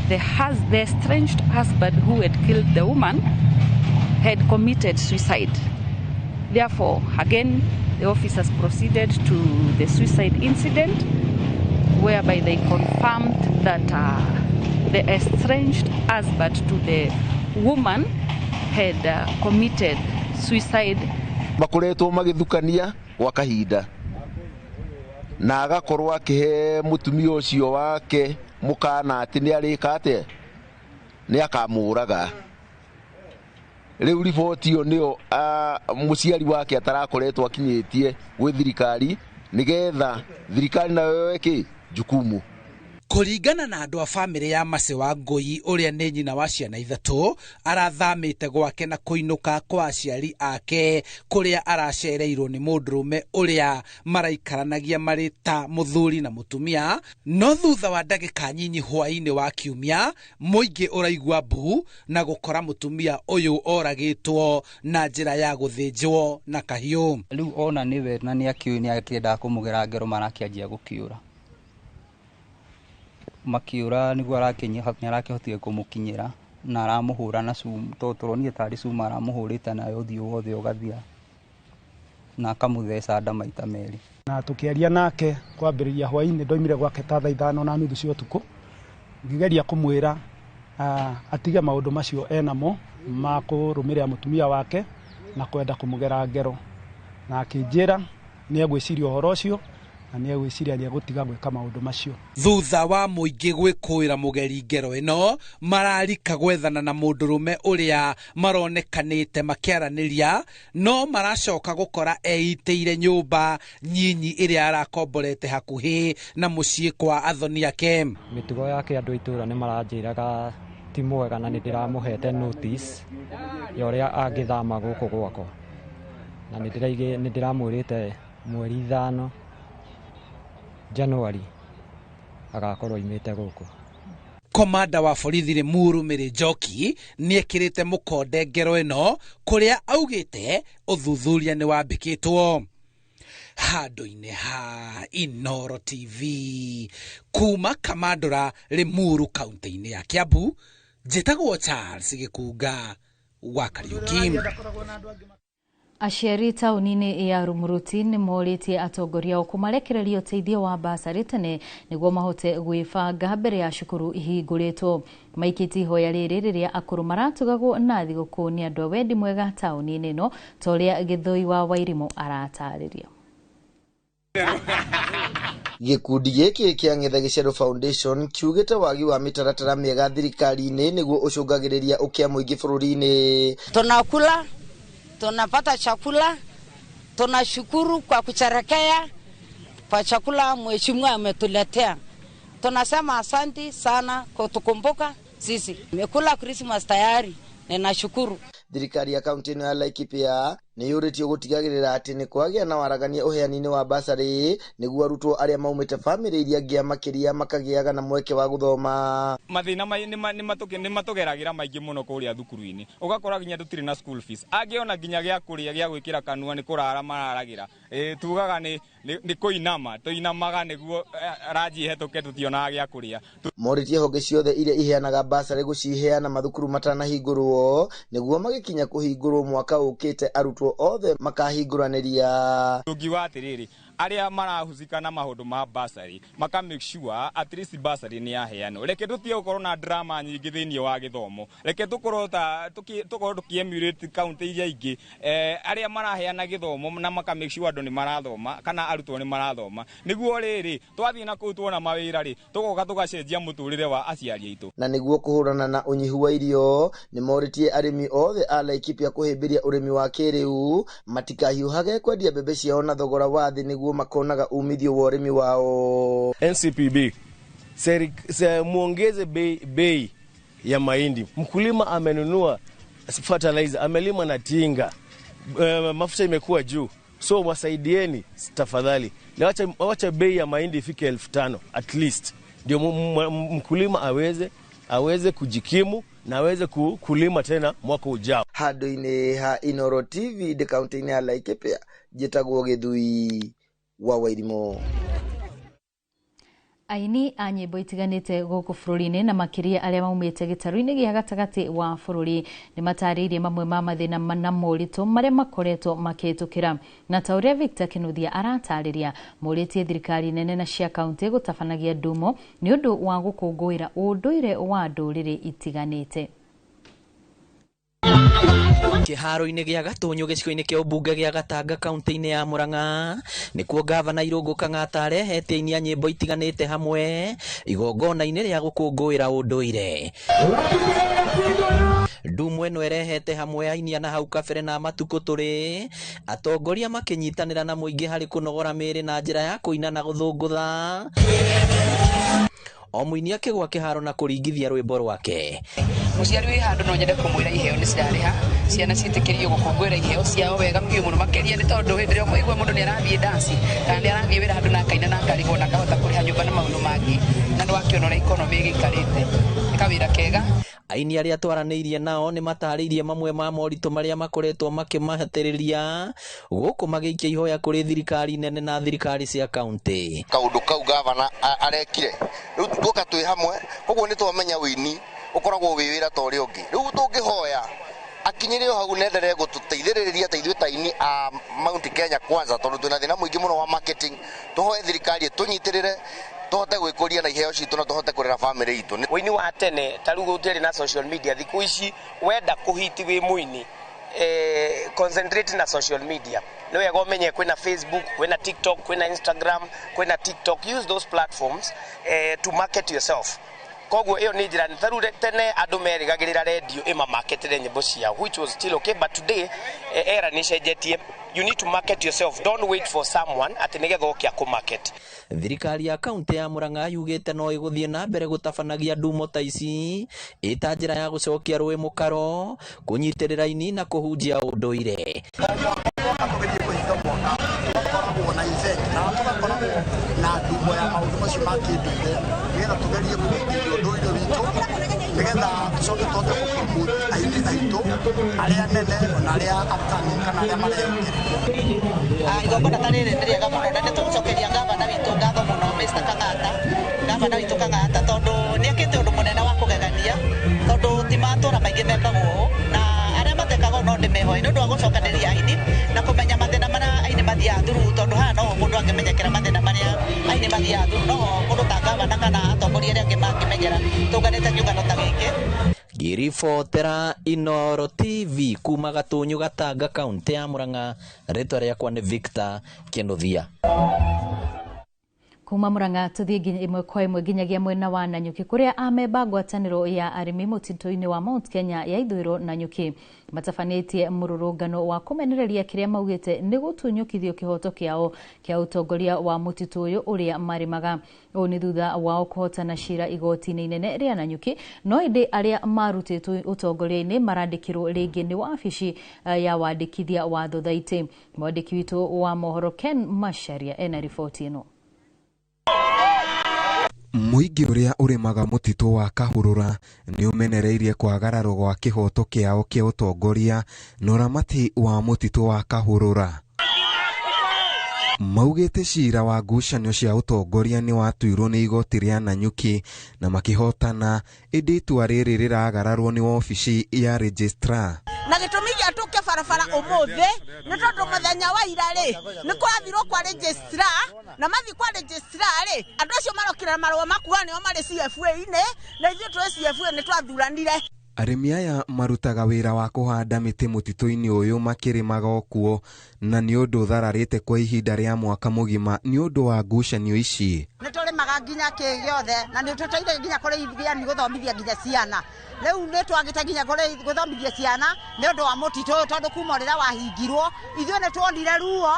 the estranged husband who had killed the woman had committed suicide. Therefore, again, the officers proceeded to the suicide incident, whereby they confirmed that the estranged husband to the woman had committed suicide. Makoretwo magĩthukania gwa kahinda na agakorwo akĩhe mũtumia ũcio wake mũkana atĩ nĩ arĩka atĩa, nĩ akamũraga. Rĩu riboti ĩyo nĩyo mũciari wake atarakoretwo akinyĩtie gwĩ thirikari, nĩgetha thirikari nayo yoe kĩ jukumu. Kũringana na andũ a bamĩrĩ ya Mercy Wangũi ũrĩa nĩ nyina wa ciana ithatũ, arathamĩte gwake na kũinũka kwa aciari ake kũrĩa aracereirwo nĩ mũndũrũme ũrĩa maraikaranagia marĩ ta mũthuri na mũtumia. No thutha wa ndagĩka nyinyi hwaĩ-inĩ wa kiumia, mũingĩ ũraigua mbu na gũkora mũtumia ũyũ oragĩtwo na njĩra ya gũthĩnjwo na kahiũ. Rĩu ona nĩwe na nĩ akĩũĩ nĩ akĩendaga kũmũgera ngero, marakĩanjia gũkĩũra makiura niguo arakĩhotire kũmũkinyĩra na aramũhũra na cuma, tondũ tũronire tarĩ cuma aramũhũrĩte nayo ũthiũ wothe ũgathira, Na akamũtheca nda maita merĩ. Na tũkĩaria nake kwambĩrĩria hwaĩ-inĩ, ndoimire gwake ta thaa 5:30 cia ũtukũ, ngĩgeria kũmwĩra atige maũndũ macio enamo ma kũrũmĩrĩra mũtumia wake na kwenda kũmũgera ngero, na akĩnjĩra nĩ egwĩciria ũhoro ũcio na nĩ egwĩciria nĩ egũtiga gwĩka maũndũ macio. Thutha wa mũingĩ gwĩkũĩra mũgeri ngero ĩno, mararika gwethana na mũndũrũme ũrĩa maronekanĩte makĩaranĩria, no maracoka gũkora eitĩire nyũmba nyinyi ĩrĩa arakomborete hakuhĩ na mũciĩ kwa athoni ake. Mĩtugo yake andũ a itũũra nĩ maranjĩraga ti mwega, na nĩ ndĩramũhete notice ya ũrĩa angĩthama gũkũ gwakwa, na nĩ ndĩramwĩrĩte mweri 5 Januari agakorwo imĩte gũkũ. Komanda wa borithi Limuru Mary Njoki nĩekĩrĩte mũkonde ngero ĩno kũrĩa augĩte ũthuthuria nĩ wambĩkĩtwo. Handũ-inĩ ha Inooro TV kuma Kamandũra, Limuru, kaunti-inĩ ya Kiambu, njĩtagwo Charles Gĩkunga wa Kariuki. Aciari taũni-inĩ ya Rumuruti nĩ morĩtie atongoria ao kũmarekereria ũteithio wa basarĩ tene nĩguo mahote gwĩbanga mbere ya cukuru ihingũrĩtwo. Maikĩtie ihoya rĩrĩ rĩrĩa akũrũ maratugagwo na thigũkũ nĩ andũ a wendi mwega taũni-inĩ ĩno, ta ũrĩa Gĩthũi wa Wairimũ aratarĩria. Gĩkundi gĩkĩ kĩa Ng'ethe Gĩcerũ Foundation kiugĩte wagi wa mĩtaratara mĩega thirikari-inĩ nĩguo ũcũngagĩrĩria ũkĩa mũingĩ bũrũri-inĩ. Tunakula, tunapata chakula, tunashukuru kwa kusherehekea kwa chakula mheshimiwa ametuletea. Tunasema asanti sana kwa kutukumbuka sisi. Nimekula Christmas tayari, ninashukuru. Thirikari ya kaunti ĩno ya Laikipia nĩ yũrĩtio gũtigagĩrĩra atĩ nĩ kwagĩa na waragania ũheani-inĩ wa basarĩ nĩguo arutwo arĩa maumĩte bamĩrĩ iria ngĩa makĩria makagĩaga na mweke wa gũthoma. Mathĩna nĩ matũgeragĩra maingĩ mũno kũrĩa thukuru-inĩ, ũgakora nginya tũtirĩ na school fees, angĩ ona nginya gĩa kũrĩa gĩa gwĩkĩra kanua nĩ kũrara mararagĩra. Tugaga nĩ kũinama tũinamaga nĩguo ranji ĩhetũke, tũtionaga gĩa kũrĩa. Morĩtie honge ciothe iria iheanaga basarĩ gũciheana mathukuru matanahingũrwo nĩguo magĩkinya kũhingũrwo mwaka ũkĩte arutwo othe makahingũranĩria. Tũngiuga atĩrĩrĩ, arĩa marahusika na maũndũ ma basarĩ maka make sure at least basarĩ nĩ yaheanwo. Reke tũtige gũkorwo na drama nyingĩ thĩinĩ wa gĩthomo, reke tũkorwo tũkĩ emulate kaunti iria ingĩ, arĩa maraheana gĩthomo na maka make sure andũ nĩ marathoma kana arutwo nĩ marathoma, nĩguo rĩrĩ twathiĩ na kũu tuona mawĩra rĩ, tũgoka tũgacenjia mũtũrĩre wa aciari aitũ. Na nĩguo kũhũrana na ũnyihu wa irio, nĩ morĩtie arĩmi othe a Laikipia kũhĩmbĩria ũrĩmi wa kĩrĩu, matikahiũhage kwendia mbembe ciao na thogora wa thĩ nĩguo makonaga umithio wa ũrĩmi wao. NCPB muongeze bei ya mahindi. Mkulima amenunua fertilizer, amelima na tinga, mafuta imekuwa juu, so wasaidieni tafadhali. Wacha bei ya mahindi ifike 5,000 at least, ndio mkulima aweze kujikimu na aweze kulima tena mwaka ujao. Handũ-inĩ ha Inooro TV ndĩ kaunti-inĩ ya Laikipia, njĩtagwo Gĩthui wa Wairimũ. Aini a nyĩmbo itiganĩte gũkũ bũrũri-inĩ na makĩria arĩa maumĩte gĩtarũ-inĩ gĩa gatagatĩ wa bũrũri nĩ matarĩirie mamwe ma mathĩna na moritũ marĩa makoretwo makĩhĩtũkĩra, na ta ũrĩa Victor Kinuthia aratarĩria, morĩtie thirikari nene na cia kaunti gũtabanagia ndumo nĩ ũndũ wa gũkũngũĩra ũndũire wa ndũrĩrĩ itiganĩte. Kĩharo-inĩ gĩa Gatũnyũ gĩcigo-inĩ kĩa ũmbunge gĩa Gatanga kaunti-inĩ ya Murang'a nĩkuo gavana Irũngũ Kang'ata arehete aini a nyĩmbo itiganĩte hamwe igongona-inĩ rĩa gũkũngũĩra ũndũire. Ndumo ĩno ĩrehete hamwe aini na hau kabere na matukũ tũrĩ, atongoria makĩnyitanĩra na mũingĩ harĩ kũnogora mĩĩrĩ na njĩra ya kũina na gũthũngũtha, o mũini akĩgwa kĩharo na kũringithia rwĩmbo rwake. Mũciari wĩ handũ no nyende kũmwĩra iheo nĩ cirarĩha, ciana ciĩtĩkĩrio gũkũngũĩra iheo ciao wega biũ mũno makĩria, nĩ tondũ hĩndĩ ĩrĩa ũkũigua mũndũ nĩ arathiĩ ndaci kana nĩ arathiĩ wĩra handũ na akaina na akarĩhwo na akahota kũrĩha nyũmba na maũndũ mangĩ, na nĩ wakĩona ũrĩa ikonomĩ ĩgĩikarĩte, nĩ kawĩra kega. Aini arĩa twaranĩirie nao nĩ matarĩirie mamwe ma moritũ marĩa makoretwo makĩmahatĩrĩria gũkũ magĩikia ihoya kũrĩ thirikari nene na thirikari cia kaunti. Kaũndũ kau gavana arekire rĩu tuoka twĩ hamwe, koguo nĩ twamenya wĩini ũkoragwo wĩ wĩra ta ũrĩa ũngĩ. Rĩu tũngĩhoya Akinyire o hau nenderee gũtũteithĩrĩria ta ithuĩ ta aini a Mount Kenya kwanza, tondũ twĩna thĩna mũingĩ mũno wa marketing. Tũhoe thirikari ĩtũnyitĩrĩre tũhote gwĩkũria na iheo citũ na tũhote kũrera bamĩrĩ itũ. Ũini wa tene ta rĩu gũtiarĩ na social media, thikũ ici wenda kũhiti wĩ mũini, concentrate na social media. Nĩ wega ũmenye kwĩna Facebook, kwĩna TikTok, kwĩna Instagram, kwĩna TikTok. Use those platforms to market yourself. Koguo ĩyo nĩ njĩra. Ta rĩu tene andũ merĩgagĩrĩra redio ĩmamarketĩre nyĩmbo ciao, which was still okay, but today era nĩ ĩcenjetie. You need to market yourself. Don't wait for someone atĩ nĩgetha ũke akũmarket. Thirikari ya kaunti ya Murang'a yugĩte no ĩgũthiĩ na mbere gũtabanagia ndumo ta ici ĩta njĩra ya gũcokia rũĩ mũkaro, kũnyitĩrĩra aini na kũhunjia ũndũire. Tũgakoragwo na event na tũgakoragwo na ndumo ya maũndũ macio ma kĩndũire, nĩgetha tũgerie kũhĩmbĩria ũndũire witũ, nĩgetha tũcoke tũhote kũ-promote aini aitũ arĩa nene ona arĩa upcoming kana arĩa mareyũkĩrĩria. Igongona ta rĩrĩ nĩ rĩega mũno na nĩ tũgũcokeria gavana witũ ngatho mũno, Mr. Kang'ata, gavana witũ Kang'ata, tondũ nĩ ekĩte ũndũ mũnene wa kũgegania, tondũ ti matũra maingĩ mekagwo ũũ, na arĩa matekaga ũũ no ndĩmehoe nĩ ũndũ wa gũcokanĩrĩria aini na kũmenya mathĩna marĩa aini mathiaga through, tondũ haha noho mũndũ angĩmenyekera mathĩna marĩa aini mathiaga through, noho mũndũ ta gavana kana atongoria arĩa angĩ mangĩmenyera tũnganĩte kĩũngano ta gĩkĩ. Ngĩribotera Inooro TV kuma Gatũnyũ Gatanga, kaunti ya Murang'a, rĩtwa rĩakwa nĩ Victor Kĩnuthia. Kuma Murang'a tuthiĩ nginya ĩmwe kwa ĩmwe nginyagia mwena wa Nanyuki, kũrĩa amemba ngwatanĩro ya arĩmi mũtitũ-inĩ wa Mount Kenya ya ithũĩro Nanyuki matabanĩtie mũrũrũngano wa kũmenereria kĩrĩa maugĩte nĩ gũtunyũkithio kĩhoto kĩao kĩa ũtongoria wa mũtitũ ũyũ ũrĩa marĩmaga. Ũũ nĩ thutha wao kũhotana cira igoti-inĩ inene rĩa Nanyuki, no ĩndĩ arĩa marutĩtwo ũtongoria-inĩ marandĩkirwo rĩngĩ nĩ wabici ya wandĩkithia wa thothaitĩ. Mwandĩki witũ wa mohoro Ken Macharia ena riboti ĩno. Mũingĩ ũrĩa ũrĩmaga mũtitũ wa Kahũrũra nĩ ũmenereirie kwagararwo gwa kĩhoto kĩao kĩa ũtongoria na ũramati wa mũtitũ wa Kahũrũra. Maugĩte cira wa ngucanio cia ũtongoria nĩ watuirwo nĩ igoti rĩa Nanyuki na makĩhotana, ĩndĩ itua rĩrĩ rĩragararwo nĩ wabici ya registrar. Na gĩtũmi gĩa tũke barabara ũmũthĩ nĩ tondũ mũthenya wa ira rĩ nĩ kũrathirwo kwa registrar, na mathiĩ kwa registrar rĩ andũ acio marokire na marũa makuga nĩo marĩ CFA-inĩ, na ithuĩ twĩ CFA nĩ twathuranire. Arĩmi aya marutaga wĩra wa kũhanda mĩtĩ mũtitũ-inĩ ũyũ makĩrĩmaga o kuo, na nĩ ũndũ ũthararĩte kwa ihinda rĩa mwaka mũgima nĩ ũndũ wa ngucanio ici. Nĩ tũrĩmaga nginya kĩ gĩothe na nĩ tũteithagia nginya kũrĩithia nĩ gũthomithia nginya ciana. Rĩu nĩ twagĩte nginya gũthomithia ciana nĩ ũndũ wa mũtitũ ũyũ, tondũ kuma rĩrĩa wahingirwo ithuĩ nĩ tuonire ruo.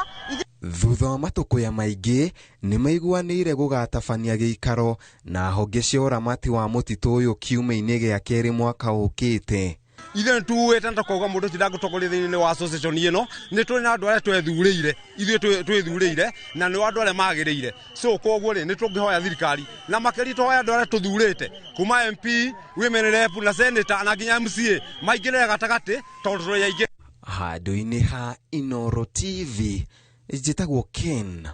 Thutha wa matũkũya maingĩ nĩ maiguanĩire gũgatabania gĩikaro na honge cia ũramati wa mũtitũ ũyũ kiumia-inĩ gĩa kerĩ mwaka ũkĩte. Ithuĩ nĩ tuĩte na tũkauga mũndũ ũcio ndangĩtongoria thĩinĩ wa association ĩno, nĩ tũrĩ na andũ arĩa twethurĩire, ithuĩ twĩthurĩire na nĩ andũ arĩa magĩrĩire. So koguo rĩ nĩ tũngĩhoya thirikari na makĩria tũhoya andũ arĩa tũthurĩte kuma MP, women rep na senator na nginya MCA maingĩrĩre gatagatĩ tondũ tũrĩ aingĩ. Handũ-inĩ ha Inooro TV njĩtagwo Ken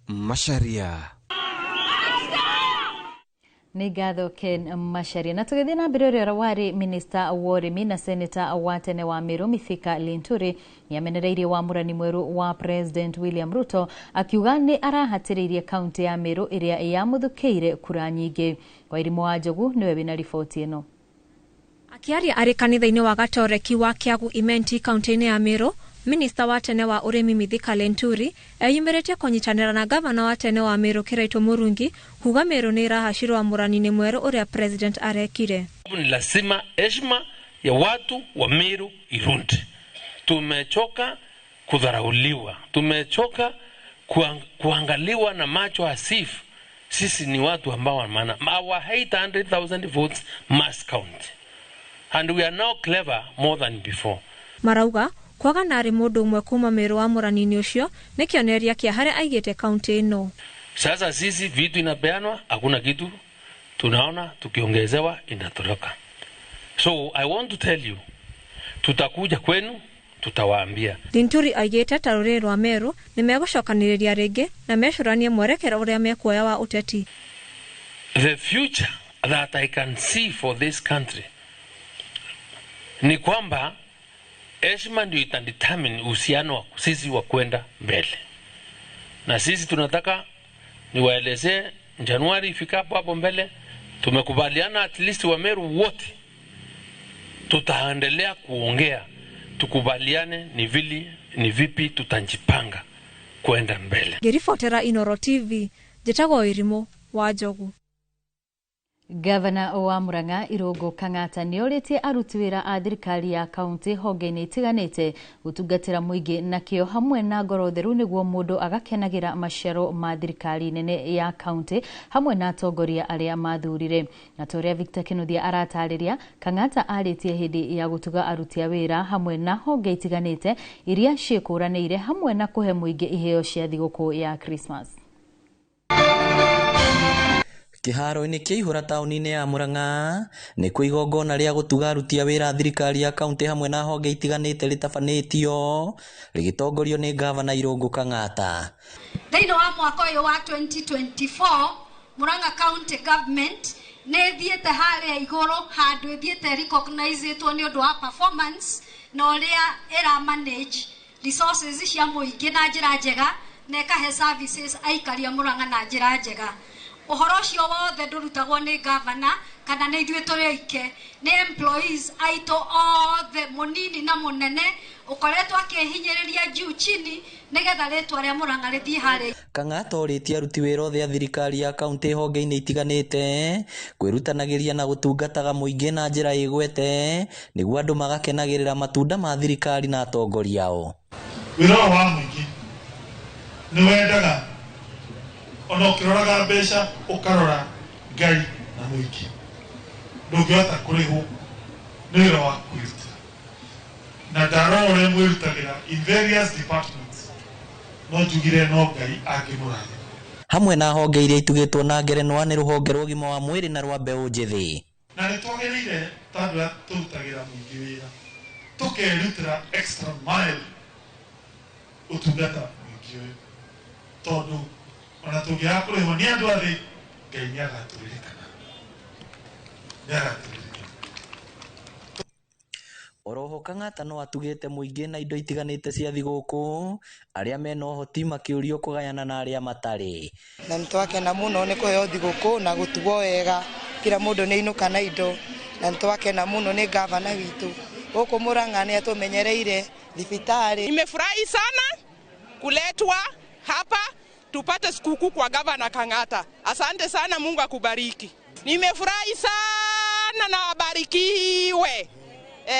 Macharia. Nĩ ngatho Ken Macharia. Na tũgĩthiĩ na mbere, ũrĩa warĩ minista wa ũrĩmi na seneta wa tene wa Meru Mithika Linturi nĩamenereirie wamũrani mwerũ wa President William Ruto, akiuga nĩ arahatĩrĩirie kaunti ya Meru ĩrĩa yamũthũkĩire kura nyingĩ. Wairimũ wa Njogu nĩwe wĩna riboti ĩno. Akiaria arĩ kanitha-inĩ wa Gatoreki wa Kĩagu Imenti kaunti-inĩ ya Meru, minista wa tene wa ũrĩmi Mithika Linturi eyumĩrĩtie kũnyitanĩra na gavana wa tene wa Meru Kiraito Murungi kuga Meru nĩ ĩrahacirwo wamũrani-inĩ mwerũ ũrĩa president arekire. Ni lazima heshima ya watu wa Meru irudi. Tumechoka kudharauliwa, tumechoka kuangaliwa na macho asifu. Sisi ni watu ambao maana our 800,000 votes must count, and we are now clever more than before. Marauga kwaga narĩ mũndũ ũmwe kuma Meru wa mũrani-inĩ ũcio nĩ kĩonereria kĩa harĩa aigĩte kaunti ĩno. Sasa sisi vitu inapeanwa, hakuna kitu tunaona, tukiongezewa inatoroka. So I want to tell you, tutakuja kwenu, tutawaambia. Linturi aigĩte ta rũrĩrĩ rwa Meru nĩ megũcokanĩrĩria rĩngĩ na mecũranie mwerekera ũrĩa mekuoya wa ũteti. The future that I can see for this country ni kwamba Heshima ndio itadetermine uhusiano wa sisi wa kwenda mbele, na sisi tunataka niwaelezee Januari ifikapo hapo mbele, tumekubaliana at least Wameru wote tutaendelea kuongea, tukubaliane ni vili ni vipi tutajipanga kwenda mbele. Ngĩribotera Inooro TV, njĩtagwo Irimũ wa Njogu. Gavana wa Murang'a Irungu Kang'ata nĩorĩtie aruti wĩra a thirikari ya kaunti honge-inĩ itiganĩte gũtungatĩra mũingĩ na kĩo hamwe na ngoro theru nĩguo mũndũ agakenagĩra maciaro ma thirikari nene ya kaunti hamwe na atongoria arĩa mathurire. Na ta ũrĩa Victor Kinuthia aratarĩria, Kang'ata arĩtie hĩndĩ ya gũtuga aruti a wĩra hamwe na honge itiganĩte iria ciĩkũranĩire hamwe na kũhe mũingĩ iheo cia thigũkũ ya Christmas. Kĩharo-inĩ kĩa Ihũra taũni-inĩ ya Murang'a nĩkuo igongona rĩa gũtuga aruti a wĩra a thirikari ya kaunti hamwe na honge itiganĩte rĩtabanĩtio rĩgĩtongorio nĩ ngavana Irungu Kang'ata. Thĩinĩ wa mwaka ũyũ wa 2024 Murang'a County Government nĩ ĩthiĩte harĩa igũrũ handũ ĩthiĩte recognizĩtwo nĩ ũndũ wa performance na ũrĩa ĩra manage resources cia mũingĩ na njĩra njega na ĩkahe services aikari a Murang'a na njĩra njega. Ũhoro ũcio wothe ndũrutagwo nĩ gavana kana nĩ ithuĩ tũrĩ oike, nĩ employees aitũ othe mũnini na mũnene ũkoretwo akĩhinyĩrĩria juu chini nĩgetha rĩtwa rĩa Murang'a rĩthiĩ harĩa. Kang'ata orĩtie aruti wĩra othe a thirikari ya kaunti honge-inĩ itiganĩte kwĩrutanagĩria na gũtungataga mũingĩ na njĩra ĩgwete nĩguo andũ magakenagĩrĩra matunda ma thirikari na atongoria ao. Wĩra ũyũ wa mũingĩ nĩ wendaga ona ũkĩroraga mbeca ũkarora Ngai na mũingĩ, ndũngĩhota kũrĩhwo nĩ wĩra wa kwĩrutĩra, na ndarora ũrĩa mwĩrutagĩra in various departments no njugire no Ngai angĩmũrathima. Hamwe na honge iria itugĩtwo na ngerenwa nĩ rũhonge rwa ũgima wa mwĩrĩ na rwa mbeũ njĩthĩ. Na nĩ twagĩrĩire ta andũ arĩa tũrutagĩra mũingĩ wĩra tũkerutĩra extra mile ũtungata mũingĩ ũyũ, tondũ ona tũngĩaga kũrĩhwo nĩ andũ a thĩ, Ngai nĩ agatũririkana, nĩ agatũririkana. Oroho Kang'ata no atugĩte mũingĩ na indo itiganĩte cia thigũkũ arĩa mena ũhoti makĩũrio kũgayana na arĩa matarĩ. Na nĩtwakena mũno nĩ kũheo thigũkũ na gũtugwo wega, kila mũndũ nĩ ainũka na indo, na nĩtwakena mũno nĩ gavana witũ gũkũ Murang'a nĩ atũmenyereire thibitarĩ. Nimefurahi sana kuletwa hapa tupate sikukuu kwa gavana Kang'ata. Asante sana, Mungu akubariki. Nimefurahi sana na wabarikiwe.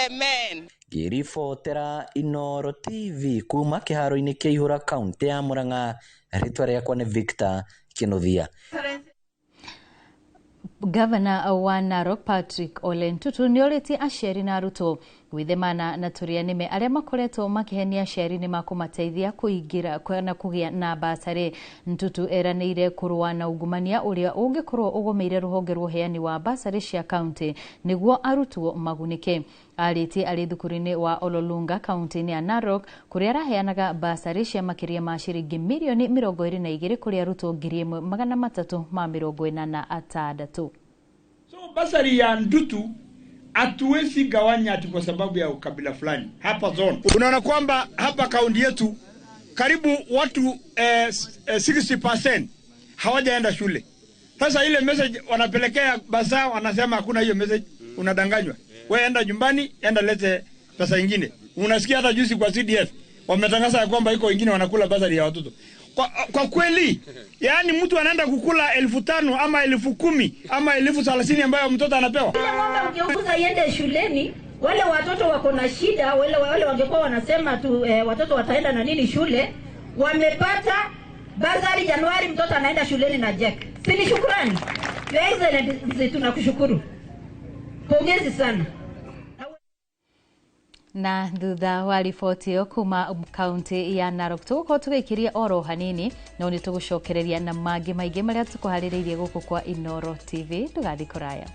Amen. Ngĩribotera Inooro TV kuma kĩharo-inĩ kĩa Ihũra kaunti ya Murang'a, rĩtwa rĩakwa nĩ Victor Kinuthia. Gavana wa Narok Patrick Ole Ntutu nĩorĩtie aciari na arutwo gwĩthemana na tũrĩa nĩme arĩa makoretwo makĩhenia aciari nĩ makũmateithia kũingĩra na kũgĩa na basarĩ. Ntutu eranĩire kũrũa na ungumania ũrĩa ũngĩkorwo ũgũmĩire rũhonge rwa ũheani wa basarĩ cia kaunti nĩguo arutwo magunĩke. Arĩtie arĩ thukuru-inĩ wa Ololunga kaunti-inĩ ya Narok kũrĩa araheanaga basarĩ cia makĩria ma ciringi mirioni 22 kũrĩ arutwo 1386. So basari ya Ndutu hatuwezi gawanya ati kwa sababu ya ukabila fulani hapa zone. Unaona kwamba hapa kaunti yetu karibu watu 60% hawajaenda shule. Sasa ile message wanapelekea basa, wanasema hakuna hiyo message, unadanganywa. Wewe enda nyumbani, enda lete pesa nyingine. Unasikia hata juzi kwa CDF wametangaza kwamba iko wengine wanakula basari ya watoto. Kwa kweli, yaani mtu anaenda kukula 5,000 ama 10,000 ama 30,000 ambayo mtoto anapewa. Ile ng'ombe mkiuza iende shuleni, wale watoto wako na shida, wale wangekuwa wanasema tu watoto wataenda na nini shule, wamepata basari Januari, mtoto anaenda shuleni na Jack. Si ni shukrani? Your Excellency, tunakushukuru. Pongezi sana. Na thutha wa riboti ĩyo kuma kaunti ya Narok tũgũkorwo tũgĩikĩria oro hanini no nĩ tũgũcokereria na mangĩ maingĩ marĩa tũkũharĩrĩirie gũkũ kwa Inooro TV. Ndũgathiĩ kũraya.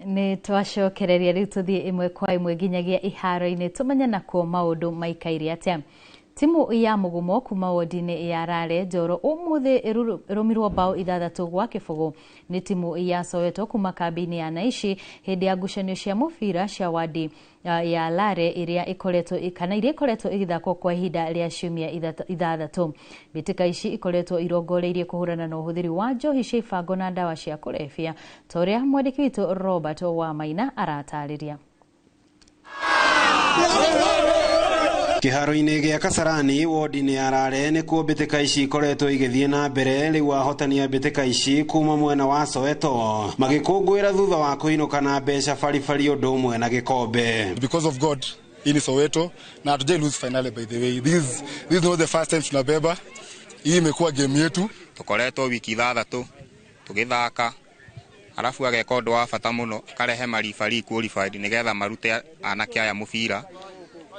Nĩ twacokereria rĩu tũthiĩ ĩmwe kwa ĩmwe nginyagia iharo-inĩ tũmenye nakuo maũndũ maikaire atĩa. Timu ya Mugumo kuma wodi-inĩ ya Rare Njoro ũmũthĩ ĩrũmirwo bao 6-0 nĩ timu ya Soweto kuma kambĩ-inĩ ya Naishi hĩndĩ ya ngucanio cia mũbira cia wadi ya Lare iria ikoretwo kana iria ikoretwo igĩthakwo kwa ihinda rĩa ciumia 6. Mbĩtĩka ici ikoretwo irongoreirie kũhũrana na ũhũthĩri wa njohi cia ibango na ndawa cia kũrebia ta ũrĩa mwandĩki witũ Robert Wamaina aratarĩria. Kĩharo-inĩ gĩa Kasarani wodi-inĩ ya Rare nĩkuo mbĩtĩka ici ikoretwo igĩthiĩ na mbere rĩu ahotani a mbĩtĩka ici kuma mwena wa Soweto magĩkũngũĩra thutha wa kũinũka na mbeca baribari ũndũ ũmwe na gĩkombe. Because of God in Soweto na hatujai lose finally, by the way. This is not the first time tunabeba. Hii imekuwa game yetu. Tukoretwo wiki 6 tugithaka arafu ageka ũndũ wa bata mũno akarehe maribari qualified nigetha marute anake aya mũbira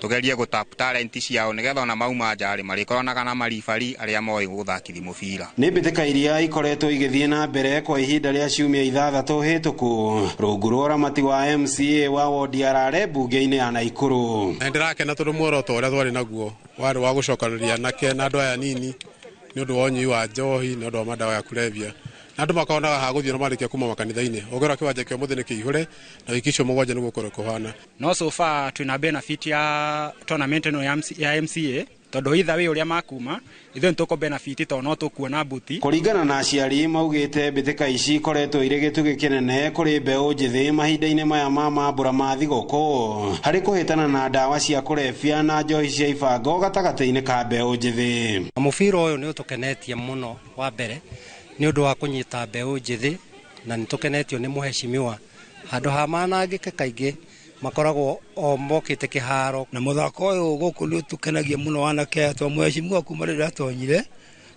tugerie gũtap talent ciao nigetha ona mauma nja rĩ marĩkoranaga na maribari arĩa moĩ gũthakithia mũbira. Nĩ mbĩtĩka iria ikoretwo igĩthiĩ na mbere kwa ihinda rĩa ciumia 6 hĩtũku rungu rwa ũramati wa MCA wa wodi ya Rare mbunge-inĩ ya Naikuru. Na ndĩrakena tondũ muoroto ũrĩa twarĩ naguo warĩ wa gũcokanĩrĩria anake na andũ aya nini nĩ ũndũ wa ũnyui wa njohi nĩ ũndũ wa madawa ya kulevya na andũ makonaga ha gũthiĩ na marĩkia kuma makanitha-inĩ ũngĩrora kĩwanja kĩa ũmũthĩ nĩ kĩihũre na wiki icio 7 nĩguo kũrĩ kũhana. No so far twina benefit ya tournament ĩno ya MCA tondũ either way ũrĩa makuma ithuĩ nĩtũkũ benefit tondũ no tũkuona buti. Kũringana na aciari maugĩte mbĩtĩka ici ikoretwo irĩ gĩtugĩ kĩnene kũrĩ mbeũ njĩthĩ mahinda-inĩ maya ma mambũra ma thigũkũ harĩ kũhĩtana na ndawa cia kũrebia na njohi cia ibango gatagatĩ-inĩ ka mbeũ njĩthĩ. Mũbira ũyũ nĩ ũtũkenetie mũno wa mbere nĩ ũndũ wa kũnyita mbeũ njĩthĩ na nĩ tũkenetio nĩ mũhecimiwa handũ ha manangĩke kaingĩ makoragwo o mokĩte kĩharo. Na mũthako ũyũ gũkũ nĩ ũtũkenagia mũno anake atwa mũhecimiwa kuma rĩrĩa atonyire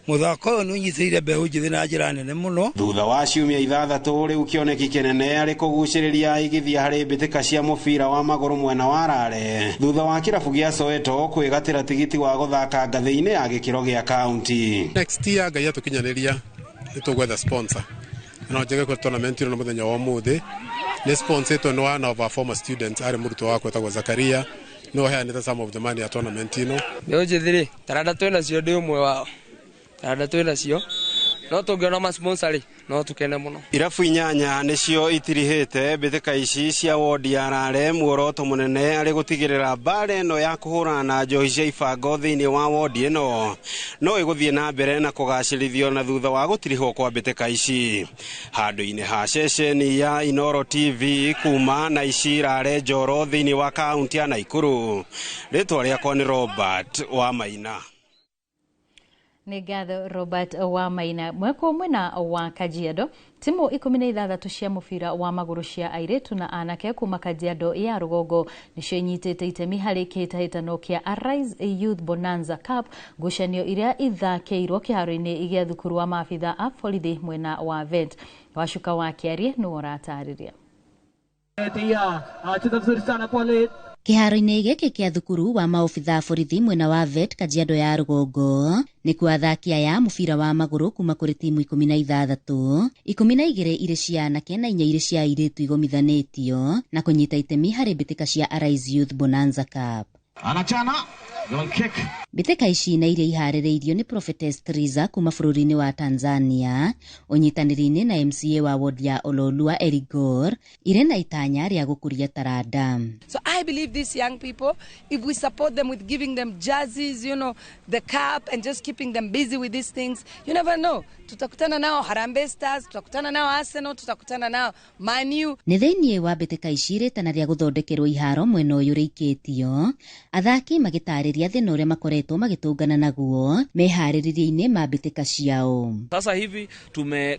mũthako ũyũ nĩ ũnyitĩrĩire mbeũ njĩthĩ na njĩra nene mũno. Thutha wa ciumia 6 rĩu kĩoneki kĩnene arĩ kũgucĩrĩria aigithia harĩ mbĩtĩka cia mũbira wa magũrũ mwena wa Rare thutha wa kĩrabu gĩa Soweto kwĩgatĩra tigiti wa gũthaka ngathĩ-inĩ ya gĩkĩro gĩa kaunti. Next year Ngai atũkinyanĩria nĩtũgwetha sponsor na njege kwa tournament ĩno mũthenya wa ũmũthĩ nĩ sponsored nĩ one of our former students arĩ mũrutwo wakwa etagwo Zakaria no heanĩte some of the money ya tournament ĩno. Mbeũ njĩthĩ rĩ taranda twĩnacio ndĩ ũmwe wao taranda twĩnacio no tũngĩona ma sponsor rĩ no tũkene mũno. Irabu 8 nĩcio itirihĩte mbĩtĩka ici cia wodi ya Rare muoroto mũnene arĩ gũtigĩrĩra mbara ĩno ya kũhũrana na njohi cia ibango thĩinĩ wa wodi ĩno no ĩgũthiĩ na mbere na kũgacĩrithio na thutha wa gũtirihwo kwa mbĩtĩka ici. Handũ-inĩ ha ceceni ya Inoro TV kuma na ici Rare Njoro thĩinĩ wa kaunti ya Naikuru, rĩtwa rĩakwa nĩ Robert Wamaina. Nĩ ngatho Robert Wamaina. Mweko mwena wa Kajiado timu 16 cia mũbira wa magũrũ cia airĩtu na anake kuma Kajiado ya rũgongo nĩcio inyitĩte itemi harĩ kĩhĩtahĩtano kĩa Arise Youth Bonanza Cup ngucanio iria ithakĩirwo kĩharo-inĩ gĩa thukuru wa maabitha a borithi mwena wa Vet. Wacuka wa Kĩarie nĩwe ũratarĩria. Kĩharo-inĩ gĩkĩ kĩa thukuru wa maobitha borithi mwena wa Vet Kajiado ya rũgongo nĩkuo athaki aya mũbira wa magũrũ kuma kũrĩ timu 16 12 irĩ cia anake na 4 irĩ cia airĩtu igomithanĩtio na kũnyita itemi harĩ mbĩtĩka cia Arise Youth Bonanza Cup. Anachana goal kick. Mbĩtĩka ici na iria iharĩrĩirio nĩ Prophetess Triza kuma bũrũri-inĩ wa Tanzania ũnyitanĩri-inĩ na MCA wa ward ya Ololua Erigor irĩ na itanya rĩa gũkũria taranda. So I believe these young people, if we support them with giving them jerseys, you know, the cup and just keeping them busy with these things, you never know. Tutakutana nao Harambee Stars, tutakutana nao Arsenal, tutakutana nao Man U. Nĩ thĩinĩ wa mbĩtĩka ici rĩtana rĩa gũthondekerwo iharo mwena ũyũ rĩikĩtio athaki magĩtarĩria thĩna ũrĩa makoretwo magĩtũngana naguo meharĩrĩria-inĩ ma mbĩtĩka ciao. Sasa hivi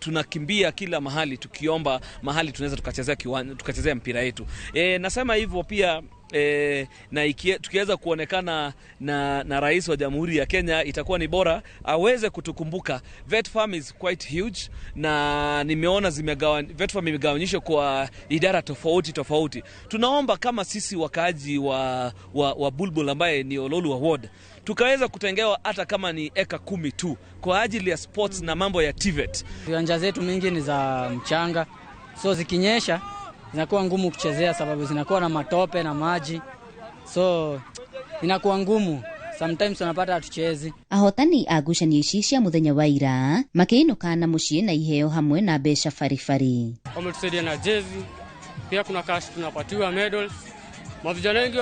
tunakimbia kila mahali tukiomba mahali tunaweza tukachezea kiwanja, tukachezea mpira yetu. Nasema hivyo pia na tukiweza kuonekana na rais wa Jamhuri ya Kenya itakuwa ni bora aweze kutukumbuka. Vet Farm is quite huge na nimeona Vet Farm imegawanyishwa kwa idara tofauti tofauti. Tunaomba kama sisi wakaaji wa Bulbul ambaye ni Ololua Ward tukaweza kutengewa hata kama ni eka 10 tu kwa ajili ya sports na mambo ya TVET. Viwanja zetu mingi ni za mchanga, so zikinyesha zinakuwa ngumu kuchezea sababu zinakuwa na matope na maji, so inakuwa ngumu. Sometimes unapata hatuchezi. Ahotani a ngucanio ici cia muthenya wa ira makĩinũka na mũciĩ na iheo hamwe na mbeca baribari. Wametusaidia na jezi, pia kuna cash tunapatiwa, medals. Mavijana wengi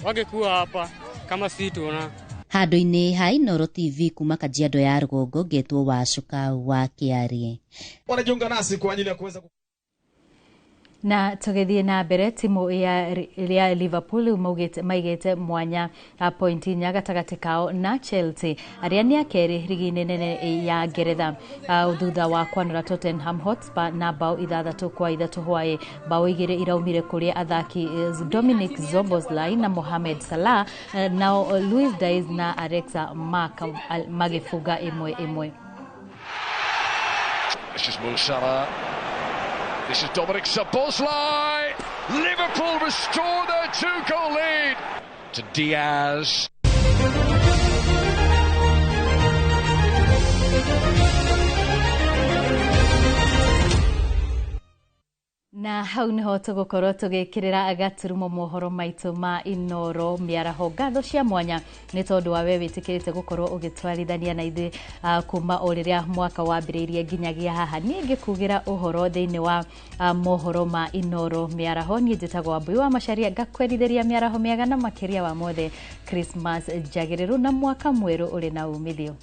wangekuwa hapa kama si tuna Handũ-inĩ ha Inooro TV kuma Kajiado ya rũgongo ngetwo Wacuka wa Kĩarie. Wanajiunga nasi kwa ajili ya kuweza Na tũgĩthiĩ na mbere, timu ya Liverpool rĩu maugĩte maigĩte mwanya point 4 gatagatĩ kao na Chelsea arĩa nĩ a kerĩ rigi-inĩ nene ya Ngeretha, thutha wa kwanũra Tottenham Hotspur na bao 6-3 hwaĩ. Bao 2 iraumire kũrĩ athaki Dominic Szoboszlai na Mohamed Salah, nao Luis Diaz na Alexa Mark magĩbunga 1-1. This is Mo Salah. This is Dominic Szoboszlai. Liverpool restore their 2-goal lead. To Diaz. Na hau niho tũgũkorwo tũgĩkĩrĩra gaturumo mohoro maitũ ma Inooro mĩaraho. Ngatho cia mwanya nĩ tondũ wa we wĩtĩkĩrĩte gũkorwo ũgĩtwarithania na ithuĩ kuma o rĩrĩa mwaka wambĩrĩirie nginyagia haha. Niĩ ngĩkugĩra ũhoro thĩinĩ wa mohoro ma Inooro mĩaraho, niĩ njĩtagwo Wambui wa Macharia, ngakwerithĩria mĩaraho mĩega na makĩria wa mothe Christmas njagĩrĩru na mwaka mwerũ ũrĩ na umithio.